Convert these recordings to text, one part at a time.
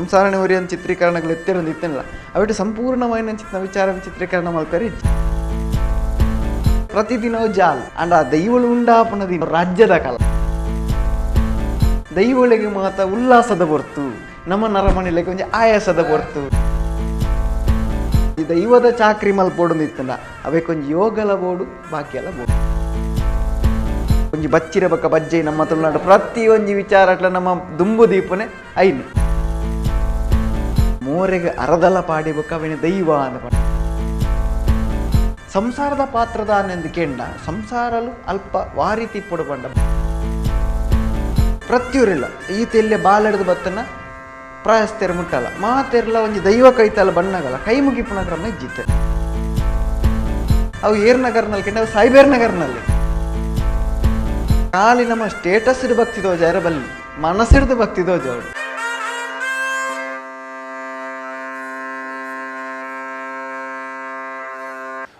ಸಂಸಾರನೆ ಒರಿಯನ್ ಚಿತ್ರೀಕರಣಗಳು ಎತ್ತಿರೋದು ಇತ್ತಿಲ್ಲ ಅವಿಟ್ಟು ಸಂಪೂರ್ಣವಾಯಿನ ಚಿತ್ರ ವಿಚಾರ ಚಿತ್ರೀಕರಣ ಮಾಡ್ತಾರೆ. ಪ್ರತಿದಿನವೂ ಜಾಲ್ ಅಂಡ ದೈವಳು ಉಂಡಾಪನದಿ ರಾಜ್ಯದ ಕಾಲ ದೈವಳಿಗೆ ಮಾತ ಉಲ್ಲಾಸದ ಹೊರ್ತು ನಮ್ಮ ನರಮಣಿಲೆಗೆ ಒಂಜಿ ಆಯಾಸದ ಹೊರ್ತು ಈ ದೈವದ ಚಾಕ್ರಿ ಮಲ್ಪೋಡು ಇತ್ತಲ್ಲ ಅವೆ ಕೊಂಜಿ ಯೋಗಲ ಬೋಡು ಬಾಕಿಯಲ ಬೋಡು ಒಂಜಿ ಬಚ್ಚಿರ ಬಕ್ಕ ಬಜ್ಜೆ ನಮ್ಮ ತುಳುನಾಡು ಪ್ರತಿಯೊಂಜಿ ವಿಚಾರ ಅಟ್ಲ ನಮ್ಮ ದುಂಬು ದೀಪನೆ ಐನು ಮೋರೆಗೆ ಅರದಲ ಪಾಡಿ ಬೊಕ್ಕ ಅವೇನೆ ದೈವ ಅಂತ ಸಂಸಾರದ ಪಾತ್ರದಾನೆಂದು ಕೆಂಡ ಸಂಸಾರಲು ಅಲ್ಪ ವಾರಿ ತಿಪ್ಪುಡು ಪಂಡ ಪ್ರತಿಯೂರಿಲ್ಲ ಈ ತೆಲ್ಲೆ ಬಾಲೆಡ್ದು ಬತ್ತನ ಪ್ರಾಯಸ್ತೆರ್ ಮುಟ್ಟಲ್ಲ ಮಾತೆರ್ಲ ಒಂಜಿ ದೈವ ಕೈತಲ್ಲ ಬಣ್ಣಗಲ್ಲ ಕೈ ಮುಗಿಪುನ ಕ್ರಮ ಇಜ್ಜಿತ್ತೆ. ಅವು ಏರ್ ನಗರ್ನಲ್ಲಿ ಕೆಂಡ ಅವು ಸೈಬೇರ್ ನಗರ್ನಲ್ಲಿ ಖಾಲಿ ನಮ್ಮ ಸ್ಟೇಟಸ್ ಇಡು ಭಕ್ತಿ ದೋಜಾರ ಬಲ್ಲಿ ಮನಸ್ಸಿಡ್ದು ಭಕ್ತಿ ದೋಜೋಡು.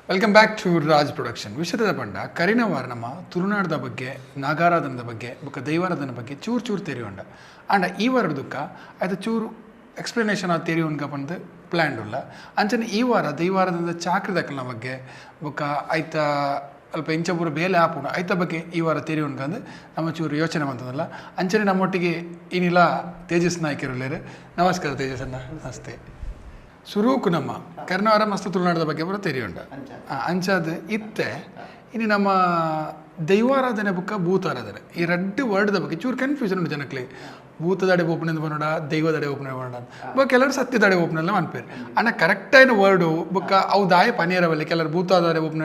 Welcome back to Raj production. ವಿಷಯದ ಪಂಡ ಕರಿನ ವಾರ ನಮ್ಮ ತುಳುನಾಡದ ಬಗ್ಗೆ, ನಾಗಾರಾಧನದ ಬಗ್ಗೆ ಬೊಕ್ಕ ದೈವಾರಾಧನ ಬಗ್ಗೆ ಚೂರು ಚೂರು ತೆರಿಯುಂಡ ಆಂಡ ಈ ವಾರದ ದುಃಖ ಆಯ್ತು ಚೂರು ಎಕ್ಸ್ಪ್ಲನೇಷನ್ ಆ ತೆರಿಯುಂಡ ಪಂದ್ ಪ್ಲ್ಯಾನ್ ಉಲ್ಲ. ಅಂಚನೆ ಈ ವಾರ ದೈವಾರಾಧನದ ಚಾಕ್ರದಕ್ಕಲ್ನ ಬಗ್ಗೆ ಬೊಕ್ಕ ಆಯ್ತ ಅಲ್ಪ ಇಂಚಪುರ ಬೇಲೆ ಆಪುಂಡು ಐತ ಬಗ್ಗೆ ಈ ವಾರ ತೆರಿಯುಂಡ್ಕಂದು ನಮ್ಮ ಚೂರು ಯೋಚನೆ ಬಂತದಲ್ಲ. ಅಂಚನೆ ನಮ್ಮೊಟ್ಟಿಗೆ ಏನಿಲ್ಲ ತೇಜಸ್ ನಾಯ್ಕರುಳ್ಳೇರು. ನಮಸ್ಕಾರ ತೇಜಸ್ ಅಣ್ಣ. ನಮಸ್ತೆ. ಸುರೂಕು ನಮ್ಮ ಕರ್ನಾಟಕ ಮಸ್ತ್ ತುಳುನಾಡದ ಬಗ್ಗೆ ಪೂರ ತೆರಿಯುಂಡ ಅಂಚಾದ ಇತ್ತೆ ಇನ್ನು ನಮ್ಮ ದೈವಾರಾಧನೆ ಬುಕ್ಕ ಭೂತಾರಾಧನೆ ಈ ರಡ್ಡು ವರ್ಡ್ದ ಬಗ್ಗೆ ಚೂರು ಕನ್ಫ್ಯೂಷನ್ ಉಂಟು ಜನಕ್ಕೆ. ಭೂತದಡೆ ಓಪನ್ ಬನ್ನೋಡ ದೈವದಡೆ ಓಪನ್ ಬನ್ನೋಡ ಬೊಕ್ಕ ಕೆಲವರು ಸತ್ಯದಡೆ ಓಪನ್ ಎಲ್ಲ ಅನ್ಪೇರು ಅಣ್ಣ ಕರೆಕ್ಟಾಯಿನ ವರ್ಡು ಬೊಕ್ಕ ಅವು ದಾಯ ಪನೀರ ಬಲ್ಲಿ ಕೆಲವರು ಭೂತಾದಾಡೆ ಓಪನ್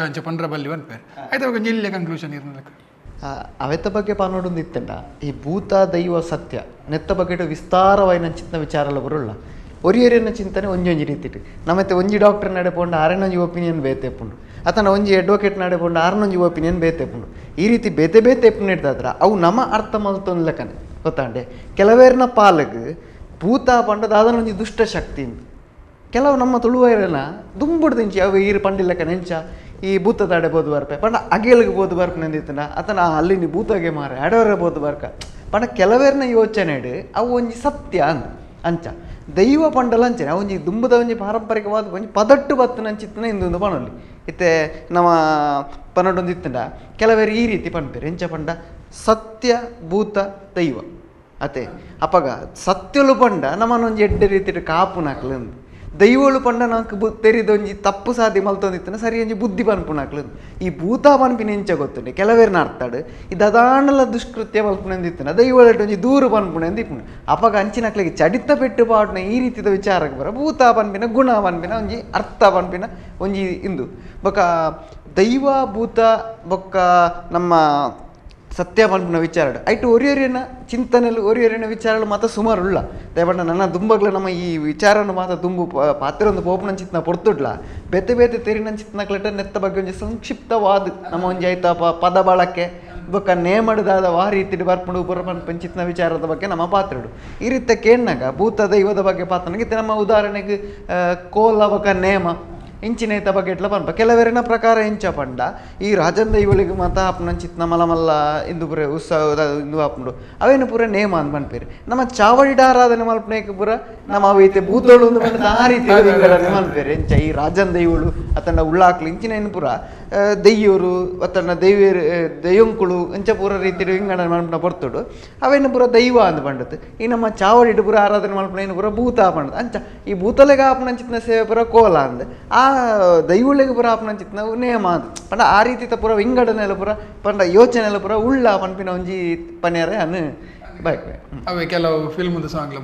ಅಂಚ ಪಂಡ್ರ ಬಲ್ಲಿ ಅನ್ಪೇರು ಆಯ್ತು ಬೊಕ್ಕ ಜಿಲ್ಲೆ ಕನ್ಕ್ಲೂಷನ್ ಇರ್ನಲಕ್ಕ ಅವೆತ್ತ ಬಗ್ಗೆ ಪನ್ನೊಡೊಂದು ಇತ್ತಂಡ ಈ ಭೂತ ದೈವ ಸತ್ಯ ನೆತ್ತ ಬಗ್ಗೆ ವಿಸ್ತಾರವಾಯಿನ ಚಿಂತನ ವಿಚಾರಲ್ಲ ಬರೋಲ್ಲ. ಒರಿಯೊರಿಯನ್ನ ಚಿಂತನೆ ಒಂಜೊಂಜಿ ರೀತಿಟ್ ನಮ್ಮತ್ತೆ ಒಂಜಿ ಡಾಕ್ಟರ್ ನಡೆ ಪೋಂಡ ಆರನೊಂಜಿ ಒಪಿನಿಯನ್ ಬೇತೆಪ್ಪುಂಡು ಅತನ ಒಂಜಿ ಅಡ್ವೊಕೇಟ್ ನಡೆ ಪೋಂಡ ಆರನೊಂಜಿ ಒಪಿನಿಯನ್ ಬೇತೆಪ್ಪುಂಡು ಈ ರೀತಿ ಬೇತೆ ಬೇತೆ ಎಪ್ಪುನಿಡ್ದಾದ್ರ ಅವು ನಮ್ಮ ಅರ್ಥ ಮಲ್ತೊಂದು ಲೆಕ್ಕನೆ ಗೊತ್ತಾಂಡೆ. ಕೆಲವೇರ್ನ ಪಾಲಗ್ ಭೂತ ಪಂಡ ದಾದನೊಂಜಿ ದುಷ್ಟ ಶಕ್ತಿ ಕೆಲವು ನಮ್ಮ ತುಳುವೈರನ ದುಂಬುಡ್ದಿಂಚಿ ಅವು ಈರು ಪಂಡಿಲೆಕ್ಕ ನೆಂಚ ಈ ಭೂತದಾಡೆ ಬೋದು ಬರ್ಪೆ ಪಂಡ ಅಗೇಲಿಗೆ ಬೋದು ಬರ್ಪೆ ನಂದಿತ್ತನ ಅತನ ಅಲ್ಲಿ ನೀ ಭೂತಗೆ ಮಾರೆ ಅಡವರೆ ಬೋದು ಬರ್ಕ ಪಂಡ ಕೆಲವೇರ್ನ ಯೋಚನೆ ಅವು ಒಂಜಿ ಸತ್ಯ ಅಂದ್ ಅಂಚ ದೈವ ಪಂಡಲ ಅಂಚನೆ ಒಂಜಿ ದುಂಬುದ ಒಂಜಿ ಪಾರಂಪರಿಕವಾದ ಒಂಜಿ ಪದಟ್ಟು ಬತ್ತನ ಅಂಚಿತ್ತನ ಇಂದೊಂದು ಪನೊಲಿ ಇತ್ತೆ ನಮ್ಮ ಪನ್ನೊಂದು ಇತ್ತಂಡ ಕೆಲವರು ಈ ರೀತಿ ಪನ್ಪೇರು ಎಂಚ ಪಂಡ ಸತ್ಯ ಭೂತ ದೈವ ಅತೆ ಅಪಗ ಸತ್ಯಲು ಪಂಡ ನಮ್ಮನೊಂಜಿ ಎಡ್ಡೆ ರೀತಿ ಕಾಪುನಾಕ್ಲು ದೈವಳು ಪಂಡ ನಾಂಕ್ ತೆರಿದೊಂಜಿ ತಪ್ಪು ಸಾದಿ ಮಲ್ತೊಂದಿತ್ತನ ಸರಿ ಒಂಜಿ ಬುದ್ಧಿ ಪನ್ಪುನಾಕ್ಲು ಈ ಭೂತ ಪನ್ಪಿನ ಎಂಚ ಗೊತ್ತುಂಡೆ ಕೆಲವೇರ್ನ ಅರ್ಥಾಡು ಈ ದದಾಣಲ ದುಷ್ಕೃತ್ಯ ಮಲ್ಪುನೆಂದಿತ್ತನ ದೈವಳಟ್ ಒಂಜಿ ದೂರು ಪನ್ಪುನೆಂದು ಅಪಗ ಅಂಚಿನಕ್ಲಿಗೆ ಚಡಿತ ಪೆಟ್ಟು ಪಾಡ್ನ ಈ ರೀತಿದ ವಿಚಾರಕ್ಕೆ ಬರ ಭೂತ ಪನ್ಪಿನ ಗುಣ ಪನ್ಪಿನ ಒಂಜಿ ಅರ್ಥ ಪನ್ಪಿನ ಒಂಜಿ ಇಂದು ಬೊಕ ದೈವ ಭೂತ ಬೊಕ್ಕ ನಮ್ಮ ಸತ್ಯ ಪನ್ಪಿನ ವಿಚಾರ ಐಟು ಒರಿಯೊರಿಯನ ಚಿಂತನೆಲು ಒರಿಯೊರಿಯನ ವಿಚಾರలు ಮಾತ್ರ ಸುಮಾರು ಉಳ್ಳ ದಯಪಂಡ ನನ್ನ ದುಂಬಗ್ಲ ನಮ್ಮ ಈ ವಿಚಾರನ ಮಾತ್ರ ದುಂಬು ಪಾತ್ರ ಒಂದು ಪೋಪುನ ಚಿತ್ನ ಪೊರ್ತುಡ್ಲ ಬೇತೆ ಬೇತೆ ತೆರಿನ ಚಿತ್ನಕ್ಲೆಟ ನೆತ್ತ ಬಗ್ಗೆ ಒಂಜಿ ಸಂಕ್ಷಿಪ್ತವಾದ ನಮ್ಮ ಒಂಜಿ ಆಯ್ತ ಪದ ಬಳಕೆ ಬೊಕ್ಕ ನೇಮಡ್ದಾದ ವಾ ರೀತಿ ಬರ್ಪುಂಡು ಪುರ ಪಂಚಿತ್ನ ವಿಚಾರದ ಬಗ್ಗೆ ನಮ್ಮ ಪಾತ್ರಡು ಈ ರೀತಿ ಕೇಣ್ಣಾಗ ಭೂತ ದೈವದ ಬಗ್ಗೆ ಪಾತ್ರನಿಗೆ ನಮ್ಮ ಉದಾಹರಣೆಗೆ ಕೋಲ ಬೊಕ್ಕ ನೇಮ ಇಂಚಿನ ಬಗ್ಗೆ ಎಟ್ಲ ಪನ್ಪ ಕೆಲವರಿನ ಪ್ರಕಾರ ಎಂಚ ಪಂಡ ಈ ರಾಜನ್ ದೈವಳಿಗೆ ಮಾತ ಆಪುನ ಚಿತ್ನ ಮಲಮಲ್ಲ ಇಂದು ಪೂರ ಉತ್ಸವ ಇಂದು ಆಪುಂಡು ಅವೇನು ಪೂರ ನೇಮ ಅಂತ ಪನ್ಪೇರು ನಮ್ಮ ಚಾವಡಿಡ ಆರಾಧನೆ ಮಲ್ಪನೇಕ ಪೂರ ನಮ್ಮ ಅವೈತೆ ಭೂತೋಳು ಒಂದು ಪಂಡ ಆ ರೀತಿ ಮಲ್ಪೇರು ಎಂಚ ಈ ರಾಜನ್ ದೈವಳು ಅತನ ಉಳ್ಳಾಕ್ಲು ಇಂಚಿನ ಏನು ಪೂರ ದೆಯ್ಯೂರು ಅತನ ದೈವೇರು ದೈವಂಕುಳು ಎಂಚ ಪೂರ ರೀತಿ ವಿಂಗಡಣೆ ಮಲ್ಪನ ಪೊರ್ತುಡು ಅವೇನು ಪೂರ ದೈವ ಅಂತ ಪಂಡತ್ತು ಈ ನಮ್ಮ ಚಾವಡಿಡು ಪೂರ ಆರಾಧನೆ ಮಲ್ಪನ ಏನು ಪೂರ ಭೂತ ಪಂಡದು ಅಂಚ ಈ ಭೂತಲೆಗೆ ಆಪುನ ಚಿತ್ನ ಸೇವೆ ಪೂರ ಕೋಲ ಅಂದ್ ಆ ದೈವಳಿಗೆ ಪೂರ ಆಪುನ ಚಿತ್ನ ನೇಮ ಅದು ಪಂಡ ಆ ರೀತಿ ಪೂರ ವಿಂಗಡಣೆ ಪೂರ ಪಂಡ ಯೋಚನೆ ಪೂರ ಉಳ್ಳ ಪನ್ಪಿನ ಒಂಜಿ ಪನ್ಯಾರೆ ಅನು ಬಾಯ್ ಅವೇ ಕೆಲವು ಫಿಲ್ಮ್ ಸಾಂಗ್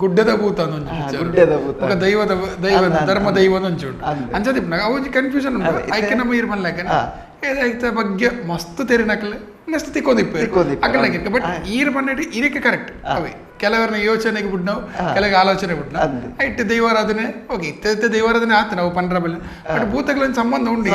ಗುಡ್ಡದ ಭೂತ ಅಂತ ಗುಡ್ಡದ ಭೂತ ದೈವದ ದೈವ ಧರ್ಮ ದೈವ ಒಂಜಿ ಉಂಟು ಅಂಚದಿಪ್ಪುನಾಗ ಅವು ಒಂಜಿ ಕನ್ಫ್ಯೂಷನ್ ಉಂಟು ಐಕೆ ನಮ್ಮ ಇರ್ ಮಲ್ಲಾಕ ಐತ ಬಗ್ಗೆ ಮಸ್ತ್ ತೆರಿನಕಲೆ ನೆಕ್ಸ್ಟ್ ತಿಕ್ಕೊಂದಿಪ್ಪು ಅಕಲ್ನಾಗ ಬಟ್ ಈರ್ ಪನ್ನೆಟ್ ಇದಕ್ಕೆ ಕರೆಕ್ಟ್ ಅವೇ ಕೆಲವರನ್ನ ಯೋಚನೆಗೆ ಬಿಟ್ಟು ನಾವು ಕೆಲವು ಆಲೋಚನೆ ಬಿಟ್ಟು ಇಟ್ಟು ದೈವಾರಾಧನೆ ಓಕೆ ಇತ್ತೆ ದೈವಾರಾಧನೆ ಆತ ನಾವು ಪಂಡ್ರ ಬಲ್ಲಿ ಬಟ್ ಭೂತಗಳ ಸಂಬಂಧ ಉಂಟು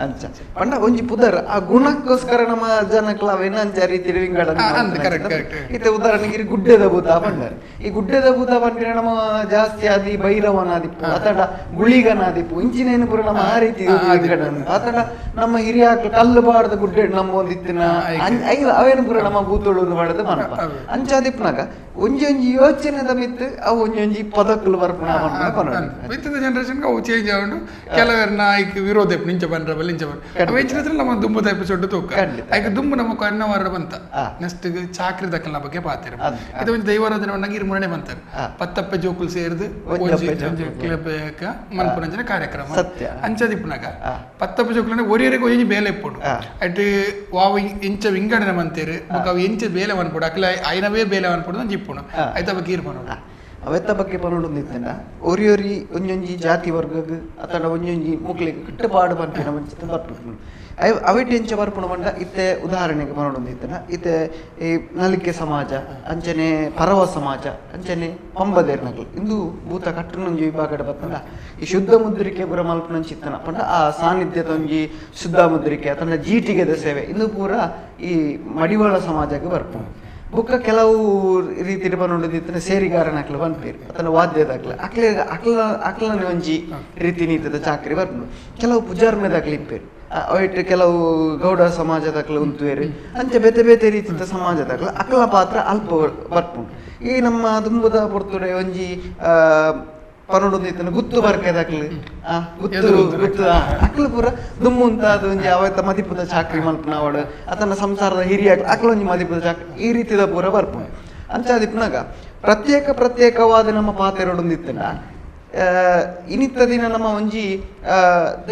ಅಂಚ ಪಂಡ ಒಂಜಿ ಪುದರ್ ಆ ಗುಣಕ್ಕೋಸ್ಕರ ನಮ್ಮ ಜನಕ್ಲ ಅವೇನ ಅಂಚ ರೀತಿ ವಿಂಗಡಣೆ ಕರೆಕ್ಟ್ ಕರೆಕ್ಟ್. ಇತ್ತೆ ಉದಾಹರಣೆಗೆ ಗುಡ್ಡದ ಭೂತ ಪಂಡರ್ ಈ ಗುಡ್ಡದ ಭೂತ ಪಂಡಿನ ನಮ್ಮ ಜಾಸ್ತಿ ಆದಿ ಭೈರವನಾದಿಪ್ಪು ಅತಡ ಗುಳಿಗನಾದಿಪ್ಪು ಇಂಚಿನೇನು ಪೂರ ನಮ್ಮ ಆ ರೀತಿ ವಿಂಗಡಣೆ ಅತಡ ನಮ್ಮ ಹಿರಿಯಾಕ್ಲು ಕಲ್ಲು ಬಾರ್ದ ಗುಡ್ಡೆ ನಮ್ಮ ಒಂದಿತ್ತಿನ ಅವೇನು ಪೂರ ನಮ್ಮ ಭೂತೋಳು ಮಾಡದ ಮನಪ ಅಂಚಾದಿಪ್ಪನಾಗ ಒಂಜೊಂಜಿ ಯೋಚನೆದ ಮಿತ್ತ್ ಅವು ಒಂಜೊಂಜಿ ಪದಕ್ಕುಲು ಬರ್ಪುನ ಪನ್ಪುನ. ಇತ್ತದ ಜನರೇಷನ್ ಅವು ಚೇಂಜ್ ಆವೊಂಡು. ಕೆಲವೆರ್ನ ಐಕ್ ವಿರೋಧ ಇಂಚ ಬಂದ್ರ ಬಲ್ಲಿ ಇಂಚ ಬಂದ್ರ ಅವು ಎಂಚಿನ ನಮ್ಮ ದುಂಬುದ ಎಪಿಸೋಡ್ ತೂಕ. ಐಕ್ ದುಂಬು ನಮ್ಮ ಕನ್ನವಾರ ಬಂತ ನೆಕ್ಸ್ಟ್ ಚಾಕ್ರಿ ದಕ್ಕಲ್ನ ಬಗ್ಗೆ ಪಾತೆರ. ಇದು ಒಂಜಿ ದೈವಾರಾಧನೆ ಬಂದಾಗ ಇರ್ಮುರಣೆ ಬಂತಾರೆ ಪತ್ತಪ್ಪೆ ಜೋಕುಲು ಸೇರ್ದು ಮನ್ಪುನಂಚಿನ ಕಾರ್ಯಕ್ರಮ ಅಂಚದಿಪ್ಪುನಾಗ ಪತ್ತಪ್ಪೆ ಜೋಕುಲು ಒರಿಯರಿಗೆ ಒಂಜಿ ಬೇಲೆ ಇಪ್ಪುಂಡು. ಅಟ್ ವಾವು ಇಂಚ ವಿಂಗಡಣೆ ಮಂತೇರು ಬೊಕ್ಕ ಅವು ಎಂಚ ಬೇಲೆ ಮನ್ಪುಡು ಅಕ್ಲ ಐನವೇ ಬೇಲೆ ಮನ್ಪುಡು ಒಂಜಿ ಇಪ್ಪುಂಡು. ಐತ ಬಗ್ಗೆ ಇರ್ಪುಂಡು ಅವೆತ್ತ ಬಗ್ಗೆ ಪನೊಡು ಇತ್ತಂಡ ಒರಿ ಒರಿ ಒಂಜೊಂಜಿ ಜಾತಿ ವರ್ಗಗ್ ಅತಡ ಒಂಜೊಂಜಿ ಮುಕ್ಲೆಗ್ ಕಟ್ಟುಪಾಡು ಪನ್ಪಿನ ಮಂಚಿತ ಬರ್ಪುಂಡು. ಅವೆಟ್ ಎಂಚ ಬರ್ಪುಂಡು ಪಂಡ ಇತ್ತೆ ಉದಾಹರಣೆಗೆ ಪನೊಡು ಇತ್ತಂಡ ಇತ್ತೆ ಈ ನಲಿಕೆ ಸಮಾಜ ಅಂಚನೆ ಪರವ ಸಮಾಜ ಅಂಚನೆ ಪಂಬದೇರ್ನಕ್ಲು ಇಂದು ಭೂತ ಕಟ್ಟುನೊಂಜಿ ವಿಭಾಗಡ್ ಬತ್ತಂಡ ಈ ಶುದ್ಧ ಮುದ್ರಿಕೆ ಪೂರ ಮಲ್ಪುನಂಚಿತ್ತನ ಪಂಡ ಆ ಸಾನ್ನಿಧ್ಯದ ಒಂಜಿ ಶುದ್ಧ ಮುದ್ರಿಕೆ ಅತಂಡ ಜೀಟಿಗೆದ ಸೇವೆ ಇಂದು ಪೂರ ಈ ಮಡಿವಾಳ ಸಮಾಜಕ್ಕೆ ಬರ್ಪುಂಡು. ಬೊಕ್ಕ ಕೆಲವು ರೀತಿಡ್ ಪನೊಂಡು ಸೇರಿಗಾರನಕ್ಲು ಪನ್ಪೇರು ಅತನ ವಾದ್ಯದಾಕ್ಲು ಅಕ್ಲೆ ಅಕ್ಲ ಅಕ್ಲನೆ ಒಂಜಿ ರೀತಿ ನೀತಿದ ಚಾಕ್ರಿ ಬರ್ಪುಂಡು. ಕೆಲವು ಪುಜಾರ್ಮೆದಾಕ್ಲು ಇಪ್ಪೇರು ಅವಿಟ್ ಕೆಲವು ಗೌಡ ಸಮಾಜದಾಕ್ಲು ಉಂತುವೇರು ಅಂಚೆ ಬೇತೆ ಬೇತೆ ರೀತಿದ ಸಮಾಜದಾಕ್ಲು ಅಕ್ಲ ಪಾತ್ರ ಅಲ್ಪ ಬರ್ಪುಂಡು. ಈ ನಮ್ಮ ದುಂಬುದ ಪೊರ್ತುಡೆ ಒಂಜಿ ಪನೊಡೊಂದು ಇತ್ತನ ಗುತ್ತು ಬರ್ಕೆದಾಕ್ಲು ಗುತ್ತು ಗುತ್ತು ಅಕ್ಲು ಪೂರ ದುಮ್ಮುಂತಾದ ಒಂಜಿ ಅವತ್ತ ಮದಿಪುದ ಚಾಕ್ರಿ ಮಲ್ಪುನವಡು ಅತನ ಸಂಸಾರದ ಹಿರಿಯ ಅಕ್ಲ ಒಂಜಿ ಮದಿಪುದ ಚಾಕ್ರಿ ಈ ರೀತಿದ ಪೂರ ಬರ್ಪುಂಡು. ಅಂಚಾದಿಪ್ಪುನಾಗ ಪ್ರತ್ಯೇಕ ಪ್ರತ್ಯೇಕವಾದ ನಮ್ಮ ಪಾತೆರೊಡೊಂದು ಇತ್ತಂಡ ಇನ್ನಿತ್ತ ದಿನ ನಮ್ಮ ಒಂಜಿ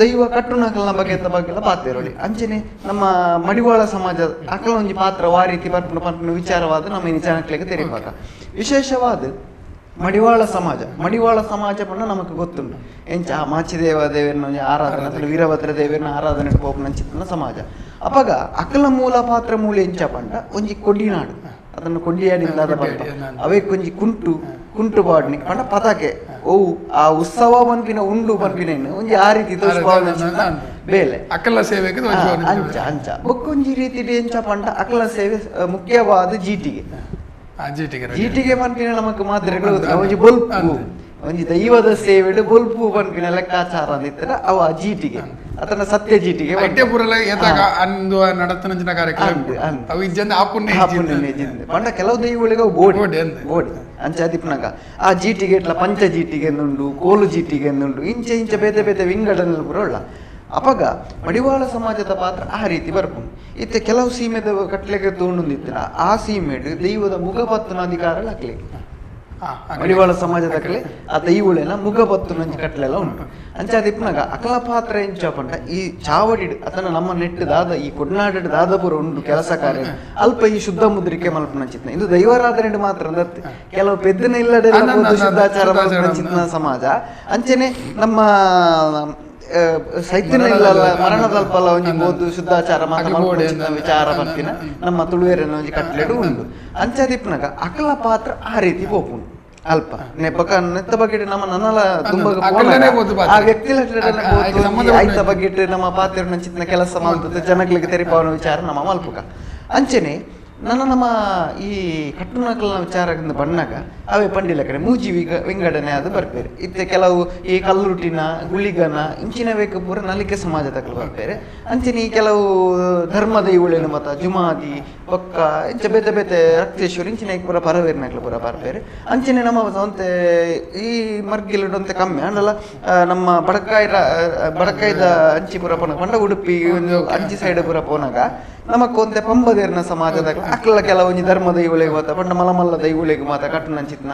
ದೈವ ಕಟ್ಟುನಕಲ್ನ ಬಗ್ಗೆ ಬಗ್ಗೆಲ್ಲ ಪಾತೆರೊಳಿ ಅಂಚನೆ ನಮ್ಮ ಮಡಿವಾಳ ಸಮಾಜ ಅಕಲ ಒಂಜಿ ಪಾತ್ರ ವಾ ರೀತಿ ಬರ್ಪುಂಡು ಪನ್ಪುನ ವಿಚಾರವಾದ ನಮ್ಮ ಇನಿ ಜನಕ್ಲೆಗ್ ತೆರಿಪಾಕ. ವಿಶೇಷವಾದ ಮಡಿವಾಳ ಸಮಾಜ ಮಡಿವಾಳ ಸಮಾಜ ಪಂಡ ನಮಕ್ ಗೊತ್ತುಂಡು ಎಂಚ ಮಾಚಿದೇವ ದೇವರನ್ನ ಒಂಜಿ ಆರಾಧನೆ ಅಥವಾ ವೀರಭದ್ರ ದೇವರನ್ನ ಆರಾಧನೆ ಪೋಪುನಂಚಿತ್ತಿನ ಸಮಾಜ. ಅಪಗ ಅಕಲ ಮೂಲ ಪಾತ್ರ ಮೂಲ ಎಂಚ ಪಂಡ ಒಂಜಿ ಕೊಡಿನಾಡು ಅದನ್ನು ಕೊಂಡಿಯಾಡಿಂದಾದ ಪಂಡ ಅವೇಕೊಂಜಿ ಕುಂಟು ಕುಂಟು ಬಾಡ್ನಿ ಪಂಡ ಪತಾಕೆ ಓ ಆ ಉತ್ಸವ ಪನ್ಪಿನ ಉಂಡು ಪನ್ಪಿನ ಒಂಜಿ ಆ ರೀತಿ ಬೇಲೆ ಅಕಲ ಸೇವೆಗೆ ಅಂಚ ಅಂಚ ಬೊಕ್ಕೊಂಜಿ ರೀತಿ ಎಂಚ ಪಂಡ ಅಕಲ ಸೇವೆ ಮುಖ್ಯವಾದ ಜೀಟಿಗೆ ಜೀಟಿಗೆ ಪನ್ಪಿನ ನಮಕ್ ಮಾದರಿಗಳು ಒಂಜಿ ಬೊಲ್ಪು ಒಂಜಿ ದೈವದ ಸೇವೆಡು ಬೊಲ್ಪು ಪನ್ಪಿನ ಲೆಕ್ಕಾಚಾರ ಅಂದಿತ್ತರ ಅವ ಜೀಟಿಗೆ ಅತನ ಸತ್ಯ ಜೀಟಿಗೆ ಪಂಡ ಕೆಲವು ದೈವಗಳಿಗೆ ಬೋಡಿ ಬೋಡಿ ಅಂಚ ದಿಪ್ಪನಾಗ ಆ ಜೀಟಿಗೆ ಇಟ್ಲ ಪಂಚ ಜೀಟಿಗೆ ಎಂದುಂಡು ಕೋಲು ಜೀಟಿಗೆ ಎಂದುಂಡು ಇಂಚ ಇಂಚ ಬೇತೆ ಬೇತೆ ವಿಂಗಡಣೆ ಪೂರ ಉಳ್ಳ. ಅಪಗ ಮಡಿವಾಳ ಸಮಾಜದ ಪಾತ್ರ ಆ ರೀತಿ ಬರ್ಪುಂಡು. ಇತ್ತೆ ಕೆಲವು ಸೀಮೆದ ಕಟ್ಲೆಗೆ ತೋಂಡೊಂದಿತ್ತಿನ ಆ ಸೀಮೆಡ್ ದೈವದ ಮುಖಪತ್ತುನ ಅಧಿಕಾರ ಅಕ್ಲೆ ಮಡಿವಾಳ ಸಮಾಜದಕ್ಲೆ ಆ ದೈವಳೆನ ಮುಖಪತ್ತುನಂಚ ಕಟ್ಲೆಲ್ಲ ಉಂಟು. ಅಂಚ ದಿಪ್ಪನಾಗ ಅಕಲ ಪಾತ್ರ ಎಂಚ ಪಂಡ ಈ ಚಾವಡಿ ಅತನ ನಮ್ಮ ನೆಟ್ಟು ದಾದ ಈ ಕೊಡ್ನಾಡು ದಾದಪುರ ಉಂಡು ಕೆಲಸ ಕಾರ್ಯ ಅಲ್ಪ ಈ ಶುದ್ಧ ಮುದ್ರಿಕೆ ಮಲ್ಪುನಂಚಿತ್ನ ಇದು ದೈವಾರಾಧನೆ ಮಾತ್ರ ಅಂದತ್ತೆ ಕೆಲವು ಪೆದ್ದನ ಇಲ್ಲಡೆ ಶುದ್ಧಾಚಾರ ಮಲ್ಪುನಂಚಿತ್ನ ಸಮಾಜ ಅಂಚನೆ ನಮ್ಮ ಸೈತನ ಇಲ್ಲಲ್ಲ ಮರಣದಲ್ಪಲ್ಲ ಒಂಜಿ ಬೋದು ಶುದ್ಧಾಚಾರ ಮಾತ ವಿಚಾರ ಬರ್ತಿನ ನಮ್ಮ ತುಳುವೇರನ ಒಂಜಿ ಕಟ್ಲೆಡು ಉಂಡು. ಅಂಚಾದಿಪ್ಪನಾಗ ಅಕಲ ಪಾತ್ರ ಆ ರೀತಿ ಪೋಪುಂಡು ಅಲ್ಪ ನೆಪಕ ನೆತ್ತ ಬಗ್ಗೆ ನಮ್ಮ ನನ್ನಲ ದುಂಬಗ ಆ ವ್ಯಕ್ತಿ ಐತ ಬಗ್ಗೆ ನಮ್ಮ ಪಾತ್ರ ನಂಚಿತ್ನ ಕೆಲಸ ಮಾಡ್ತದೆ ಜನಗಳಿಗೆ ತೆರಿಪಾವನ ವಿಚಾರ ನಮ್ಮ ಮಲ್ಪುಕ. ಅಂಚನೆ ನನ್ನ ನಮ್ಮ ಈ ಕಟ್ಟುನಕಲ್ನ ವಿಚಾರದಿಂದ ಬಣ್ಣಾಗ ಅವೇ ಪಂಡಿಲ ಕಡೆ ಮೂಜಿ ವಿಂಗಡಣೆ ಅದು ಬರ್ಪೇರೆ. ಇತ್ತೆ ಕೆಲವು ಈ ಕಲ್ಲುಟ್ಟಿನ ಗುಳಿಗನ ಇಂಚಿನ ಬೇಕು ಪೂರ ನಲಿಕೆ ಸಮಾಜದಕಲು ಬರ್ಪೇರೆ. ಅಂಚನೆ ಈ ಕೆಲವು ಧರ್ಮದ ಇವುಳೇನು ಮತ ಜುಮಾದಿ ಬೊಕ್ಕ ಇಂಚ ಬೇತೆ ಬೇತೆ ರಕ್ತೇಶ್ವರ ಇಂಚಿನ ಪೂರ ಪರವೇರಿನಕ್ಲು ಪೂರ ಬರ್ಪೇರೆ. ಅಂಚನೆ ನಮ್ಮ ಒಂತೆ ಈ ಮರ್ಗಿಲುಡೊಂತೆ ಕಮ್ಮಿ ಅಂಡಲ ನಮ್ಮ ಬಡಕಾಯಿದ ಅಂಚಿ ಪೂರ ಪೋನಾಗ ಪಂಡ ಉಡುಪಿ ಒಂದು ಅಂಚಿ ಸೈಡ್ ಪೂರ ಪೋನಾಗ ನಮಕ್ಕೊಂತೆ ಪಂಬದೇರ್ನ ಸಮಾಜದ ಅಕ್ಲ ಕೆಲವೊಂಜಿ ಧರ್ಮ ದೈವಳಿಗೆ ಮಾತ ಪಂಡ ಮಲಮಲ್ಲ ದೈವಳಿಗೆ ಮಾತ ಕಟ್ಟುನಂಚಿತ್ನ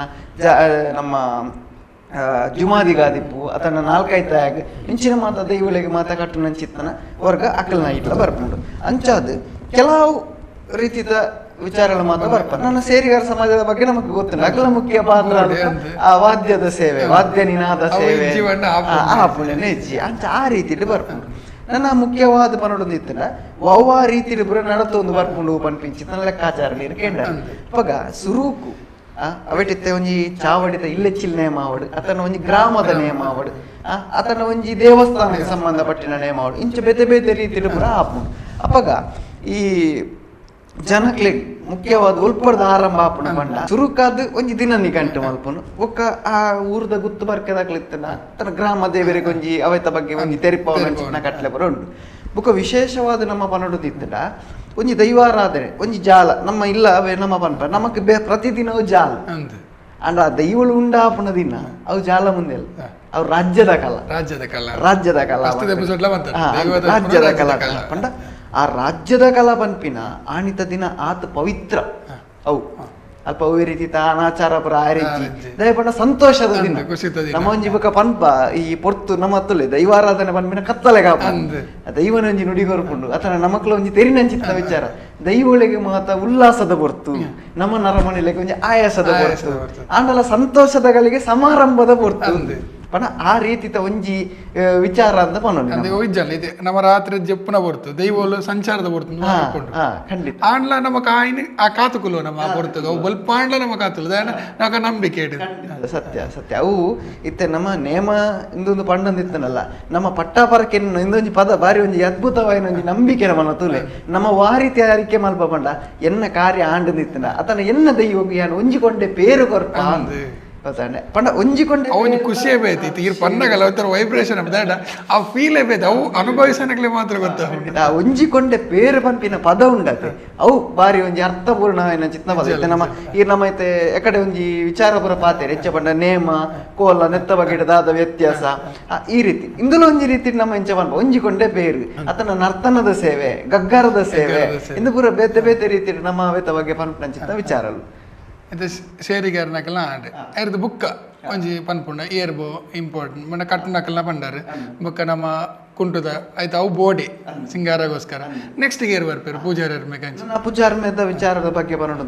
ನಮ್ಮ ಜುಮಾದಿಗಾದಿಪ್ಪು ಅತನ ನಾಲ್ಕೈತಾಗ ಇಂಚಿನ ಮಾತ ದೈವಳಿಗೆ ಮಾತ ಕಟ್ಟುನಂಚಿತ್ನ ವರ್ಗ ಅಕ್ಕಲ್ನ ಇಟ್ಲ ಬರ್ಪುಂಡು. ಅಂಚಾದ ಕೆಲವು ರೀತಿದ ವಿಚಾರಗಳ ಮಾತ್ರ ಬರ್ಪ ನನ್ನ ಸೇರಿಗಾರ ಸಮಾಜದ ಬಗ್ಗೆ ನಮಗೆ ಗೊತ್ತಿಲ್ಲ. ಅಕಲ ಮುಖ್ಯ ಪಾತ್ರ ಆ ವಾದ್ಯದ ಸೇವೆ ವಾದ್ಯ ನಿನಾದ ಸೇವೆ ಆ ಪುಣ್ಯ ಹೆಜ್ಜೆ ಅಂಚ ಆ ರೀತಿಯಲ್ಲಿ ಬರ್ಪುಂಡು. ನನ್ನ ಮುಖ್ಯವಾದ ಪನೊಡೊಂದು ಇತ್ತಂಡ ವವ್ವ ರೀತಿಲಿ ಪೂರ ನಡತೊಂದು ಬರ್ಪುಂಡು ಪನ್ಪಿಂಚಿ ತನ್ನ ಲೆಕ್ಕಾಚಾರ ನೀರು ಕೇಂದ್ರ ಅಪಗ ಸುರೂಕು ಅವೆಟಿತ್ತೆ ಒಂಜಿ ಚಾವಡಿತ ಇಲ್ಲೆಚ್ಚಿಲ್ ನೇಮ ಆವಡು ಅತನ ಒಂಜಿ ಗ್ರಾಮದ ನೇಮ ಆವಡು ಅತನ ಒಂಜಿ ದೇವಸ್ಥಾನಕ್ಕೆ ಸಂಬಂಧಪಟ್ಟಿನ ನೇಮ ಆವಡು ಇಂಚ ಬೇತೆ ಬೇತೆ ರೀತಿಲಿ ಪೂರ ಆಪುಂಡು. ಅಪಗ ಈ ಜನಕ್ಲೆಗ್ ಮುಖ್ಯವಾದ ಉಲ್ಪರ್ದ ಆರಂಭ ಆಪುಂಡು ಪಂಡ ಸುರುಕಾದ್ ಒಂಜಿ ದಿನ ನಿಗಂಟು ಮಲ್ಪುನು ಬೊಕ್ಕ ಆ ಊರ್ದ ಗುತ್ತು ಬರ್ಕೆದಾಕ್ಲಿತ್ತನ ತನ್ನ ಗ್ರಾಮ ದೇವರಿಗೆ ಒಂಜಿ ಅವೆತ ಬಗ್ಗೆ ಒಂಜಿ ತೆರಿಪಾವನ ಕಟ್ಲೆ ಪೂರ ಉಂಡು. ಬೊಕ್ಕ ವಿಶೇಷವಾದ ನಮ್ಮ ಪನೊಡುದಿತ್ತಂಡ ಒಂಜಿ ದೈವಾರಾಧನೆ ಒಂಜಿ ಜಾಲ ನಮ್ಮ ಇಲ್ಲ ನಮ್ಮ ಪನ್ಪ ನಮಕ್ ಪ್ರತಿದಿನವೂ ಜಾಲ ಅಂಡ ಆ ದೈವಳು ಉಂಡಾಪುನ ದಿನ ಅವು ಜಾಲ ಮುಂದೆ ಅವು ರಾಜ್ಯದ ಕಲ ರಾಜ್ಯದ ಕಲ ರಾಜ್ಯದ ಕಲ ಪಂಡ ಆ ರಾಜ್ಯದ ಕಲ ಪನ್ಪಿನ ಆಣಿತ ದಿನ ಆತ ಪವಿತ್ರ ಅವು ಅಲ್ಪ ಅವೇ ರೀತಿ ಅನಾಚಾರ ಪುರ ಆ ರೀತಿ ದಯ ಪಂಡ ಸಂತೋಷದ ದಿನ ನಮ್ಮ ಒಂಜಿ ಬೊಕ ಪನ್ಪ ಈ ಪೊರ್ತು ನಮ್ಮ ತುಲೆ ದೈವಾರಾಧನೆ ಪನ್ಪಿನ ಕತ್ತಲೆ ಕಾಪ ದೈವನ ಒಂಜಿ ನುಡಿ ಕೊರ್ಪುಂಡು ಅತನ ನಮಕ್ಲ ಒಂಜಿ ತೆರಿನಂಚಿತ್ತ ವಿಚಾರ ದೈವಳಿಗೆ ಮಾತ ಉಲ್ಲಾಸದ ಪೊರ್ತು ನಮ್ಮ ನರಮಣಿಲೆಗೆ ಒಂಜಿ ಆಯಾಸದ ಪೊರ್ತು ಆಂಡಲ ಸಂತೋಷದ ಗಳಿಗೆ ಸಮಾರಂಭದ ಪೊರ್ತು ಪಂಡ ಆ ರೀತಿತ ಒಂಜಿ ವಿಚಾರ ಅಂತ ಪನ್ನೊಂದು ಇದೆ ನಮ್ಮ ರಾತ್ರಿ ಜಪ್ಪುನ ಪೊರ್ತು ದೈವಲು ಸಂಚಾರದ ಪೊರ್ತು ಖಂಡಿತ ಆಂಡ್ಲ ನಮ್ಮ ಕಾಯಿನ ಆ ಕಾತುಕುಲು ನಮ್ಮ ಪೊರ್ತು ಅವು ಬಲ್ಪ ಆಂಡ್ಲ ನಮ್ಮ ಕಾತುಲು ನಾಕ ನಂಬಿಕೆ ಸತ್ಯ ಸತ್ಯ ಅವು ಇತ್ತೆ ನಮ್ಮ ನೇಮ ಇಂದೊಂದು ಪಂಡೊಂದಿತ್ತನಲ್ಲ ನಮ್ಮ ಪಟ್ಟಾಪರಕ್ಕೆ ಇಂದೊಂಜಿ ಪದ ಬಾರಿ ಒಂಜಿ ಅದ್ಭುತವಾಯಿನ ಒಂಜಿ ನಂಬಿಕೆ ನಮ್ಮ ತುಲೆ ನಮ್ಮ ವಾರಿ ತಯಾರಿಕೆ ಮಲ್ಪ ಪಂಡ ಎನ್ನ ಕಾರ್ಯ ಆಂಡಂದಿತ್ತನ ಅತನ ಎನ್ನ ದೈವಗ್ ಯಾನ್ ಒಂಜಿಕೊಂಡೆ ಪೇರು ಕೊರ್ಪ ಗೊತ್ತಾಂಡೆ ಪಂಡ ಒಂಜಿಕೊಂಡೆ ಅವನಿಗೆ ಖುಷಿಯೇ ಬೇಕು ಇತ್ತು ಈ ಪನ್ನಗಲ್ಲ ಒಂಥರ ವೈಬ್ರೇಷನ್ ದಾಡ ಆ ಫೀಲೇ ಬೇಕು ಅವು ಅನುಭವಿಸನಕ್ಲೆ ಮಾತ್ರ ಗೊತ್ತಾಗ ಆ ಒಂಜಿಕೊಂಡೆ ಪೇರು ಪನ್ಪಿನ ಪದ ಉಂಡತೆ ಅವು ಬಾರಿ ಒಂಜಿ ಅರ್ಥಪೂರ್ಣವಾಯಿನ ಚಿತ್ನ ಪದ ಇತ್ತೆ ನಮ್ಮ ಈ ನಮ್ಮ ಇತ್ತೆ ಎಕಡೆ ಒಂಜಿ ವಿಚಾರ ಪೂರ ಪಾತೆರ್ ಹೆಚ್ಚ ಪಂಡ ನೇಮ ಕೋಲ ನೆತ್ತ ಬಗೆಟ್ ದಾದ ವ್ಯತ್ಯಾಸ ಈ ರೀತಿ ಇಂದುಲ ಒಂಜಿ ರೀತಿ ನಮ್ಮ ಇಂಚ ಪನ್ಪ ಒಂಜಿಕೊಂಡೆ ಪೇರು ಅತನ ನರ್ತನದ ಸೇವೆ ಗಗ್ಗರದ ಸೇವೆ ಇಂದು ಪೂರ ಬೇತೆ ಬೇತೆ ರೀತಿ ನಮ್ಮ ಅವೆತ ಬಗ್ಗೆ ಪನ್ಪಿನ ಚಿತ್ತ ವಿಚಾರಲು ಇದು ಶೇರಿಗಾರನಕಲ್ನ ಆಂಡ್ ಐರ್ದು ಬುಕ್ಕ ಒಂಜಿ ಪನ್ಪುಂಡ ಏರ್ಬೋ ಇಂಪಾರ್ಟೆಂಟ್ ಮಣ್ಣ ಕಟ್ಟುನಕಲ್ನ ಪಂಡಾರು ಬೊಕ್ಕ ನಮ್ಮ ಕುಂಟುದ ಆಯ್ತು ಅವು ಬೋಡಿ ಸಿಂಗಾರಗೋಸ್ಕರ ನೆಕ್ಸ್ಟ್ ಏರ್ ಬರ್ಪೇರು ಪೂಜಾರಿ ಮೇಕಂಚಿ ಪೂಜಾರ್ಮೆದ ವಿಚಾರದ ಬಗ್ಗೆ ಬರೋಣ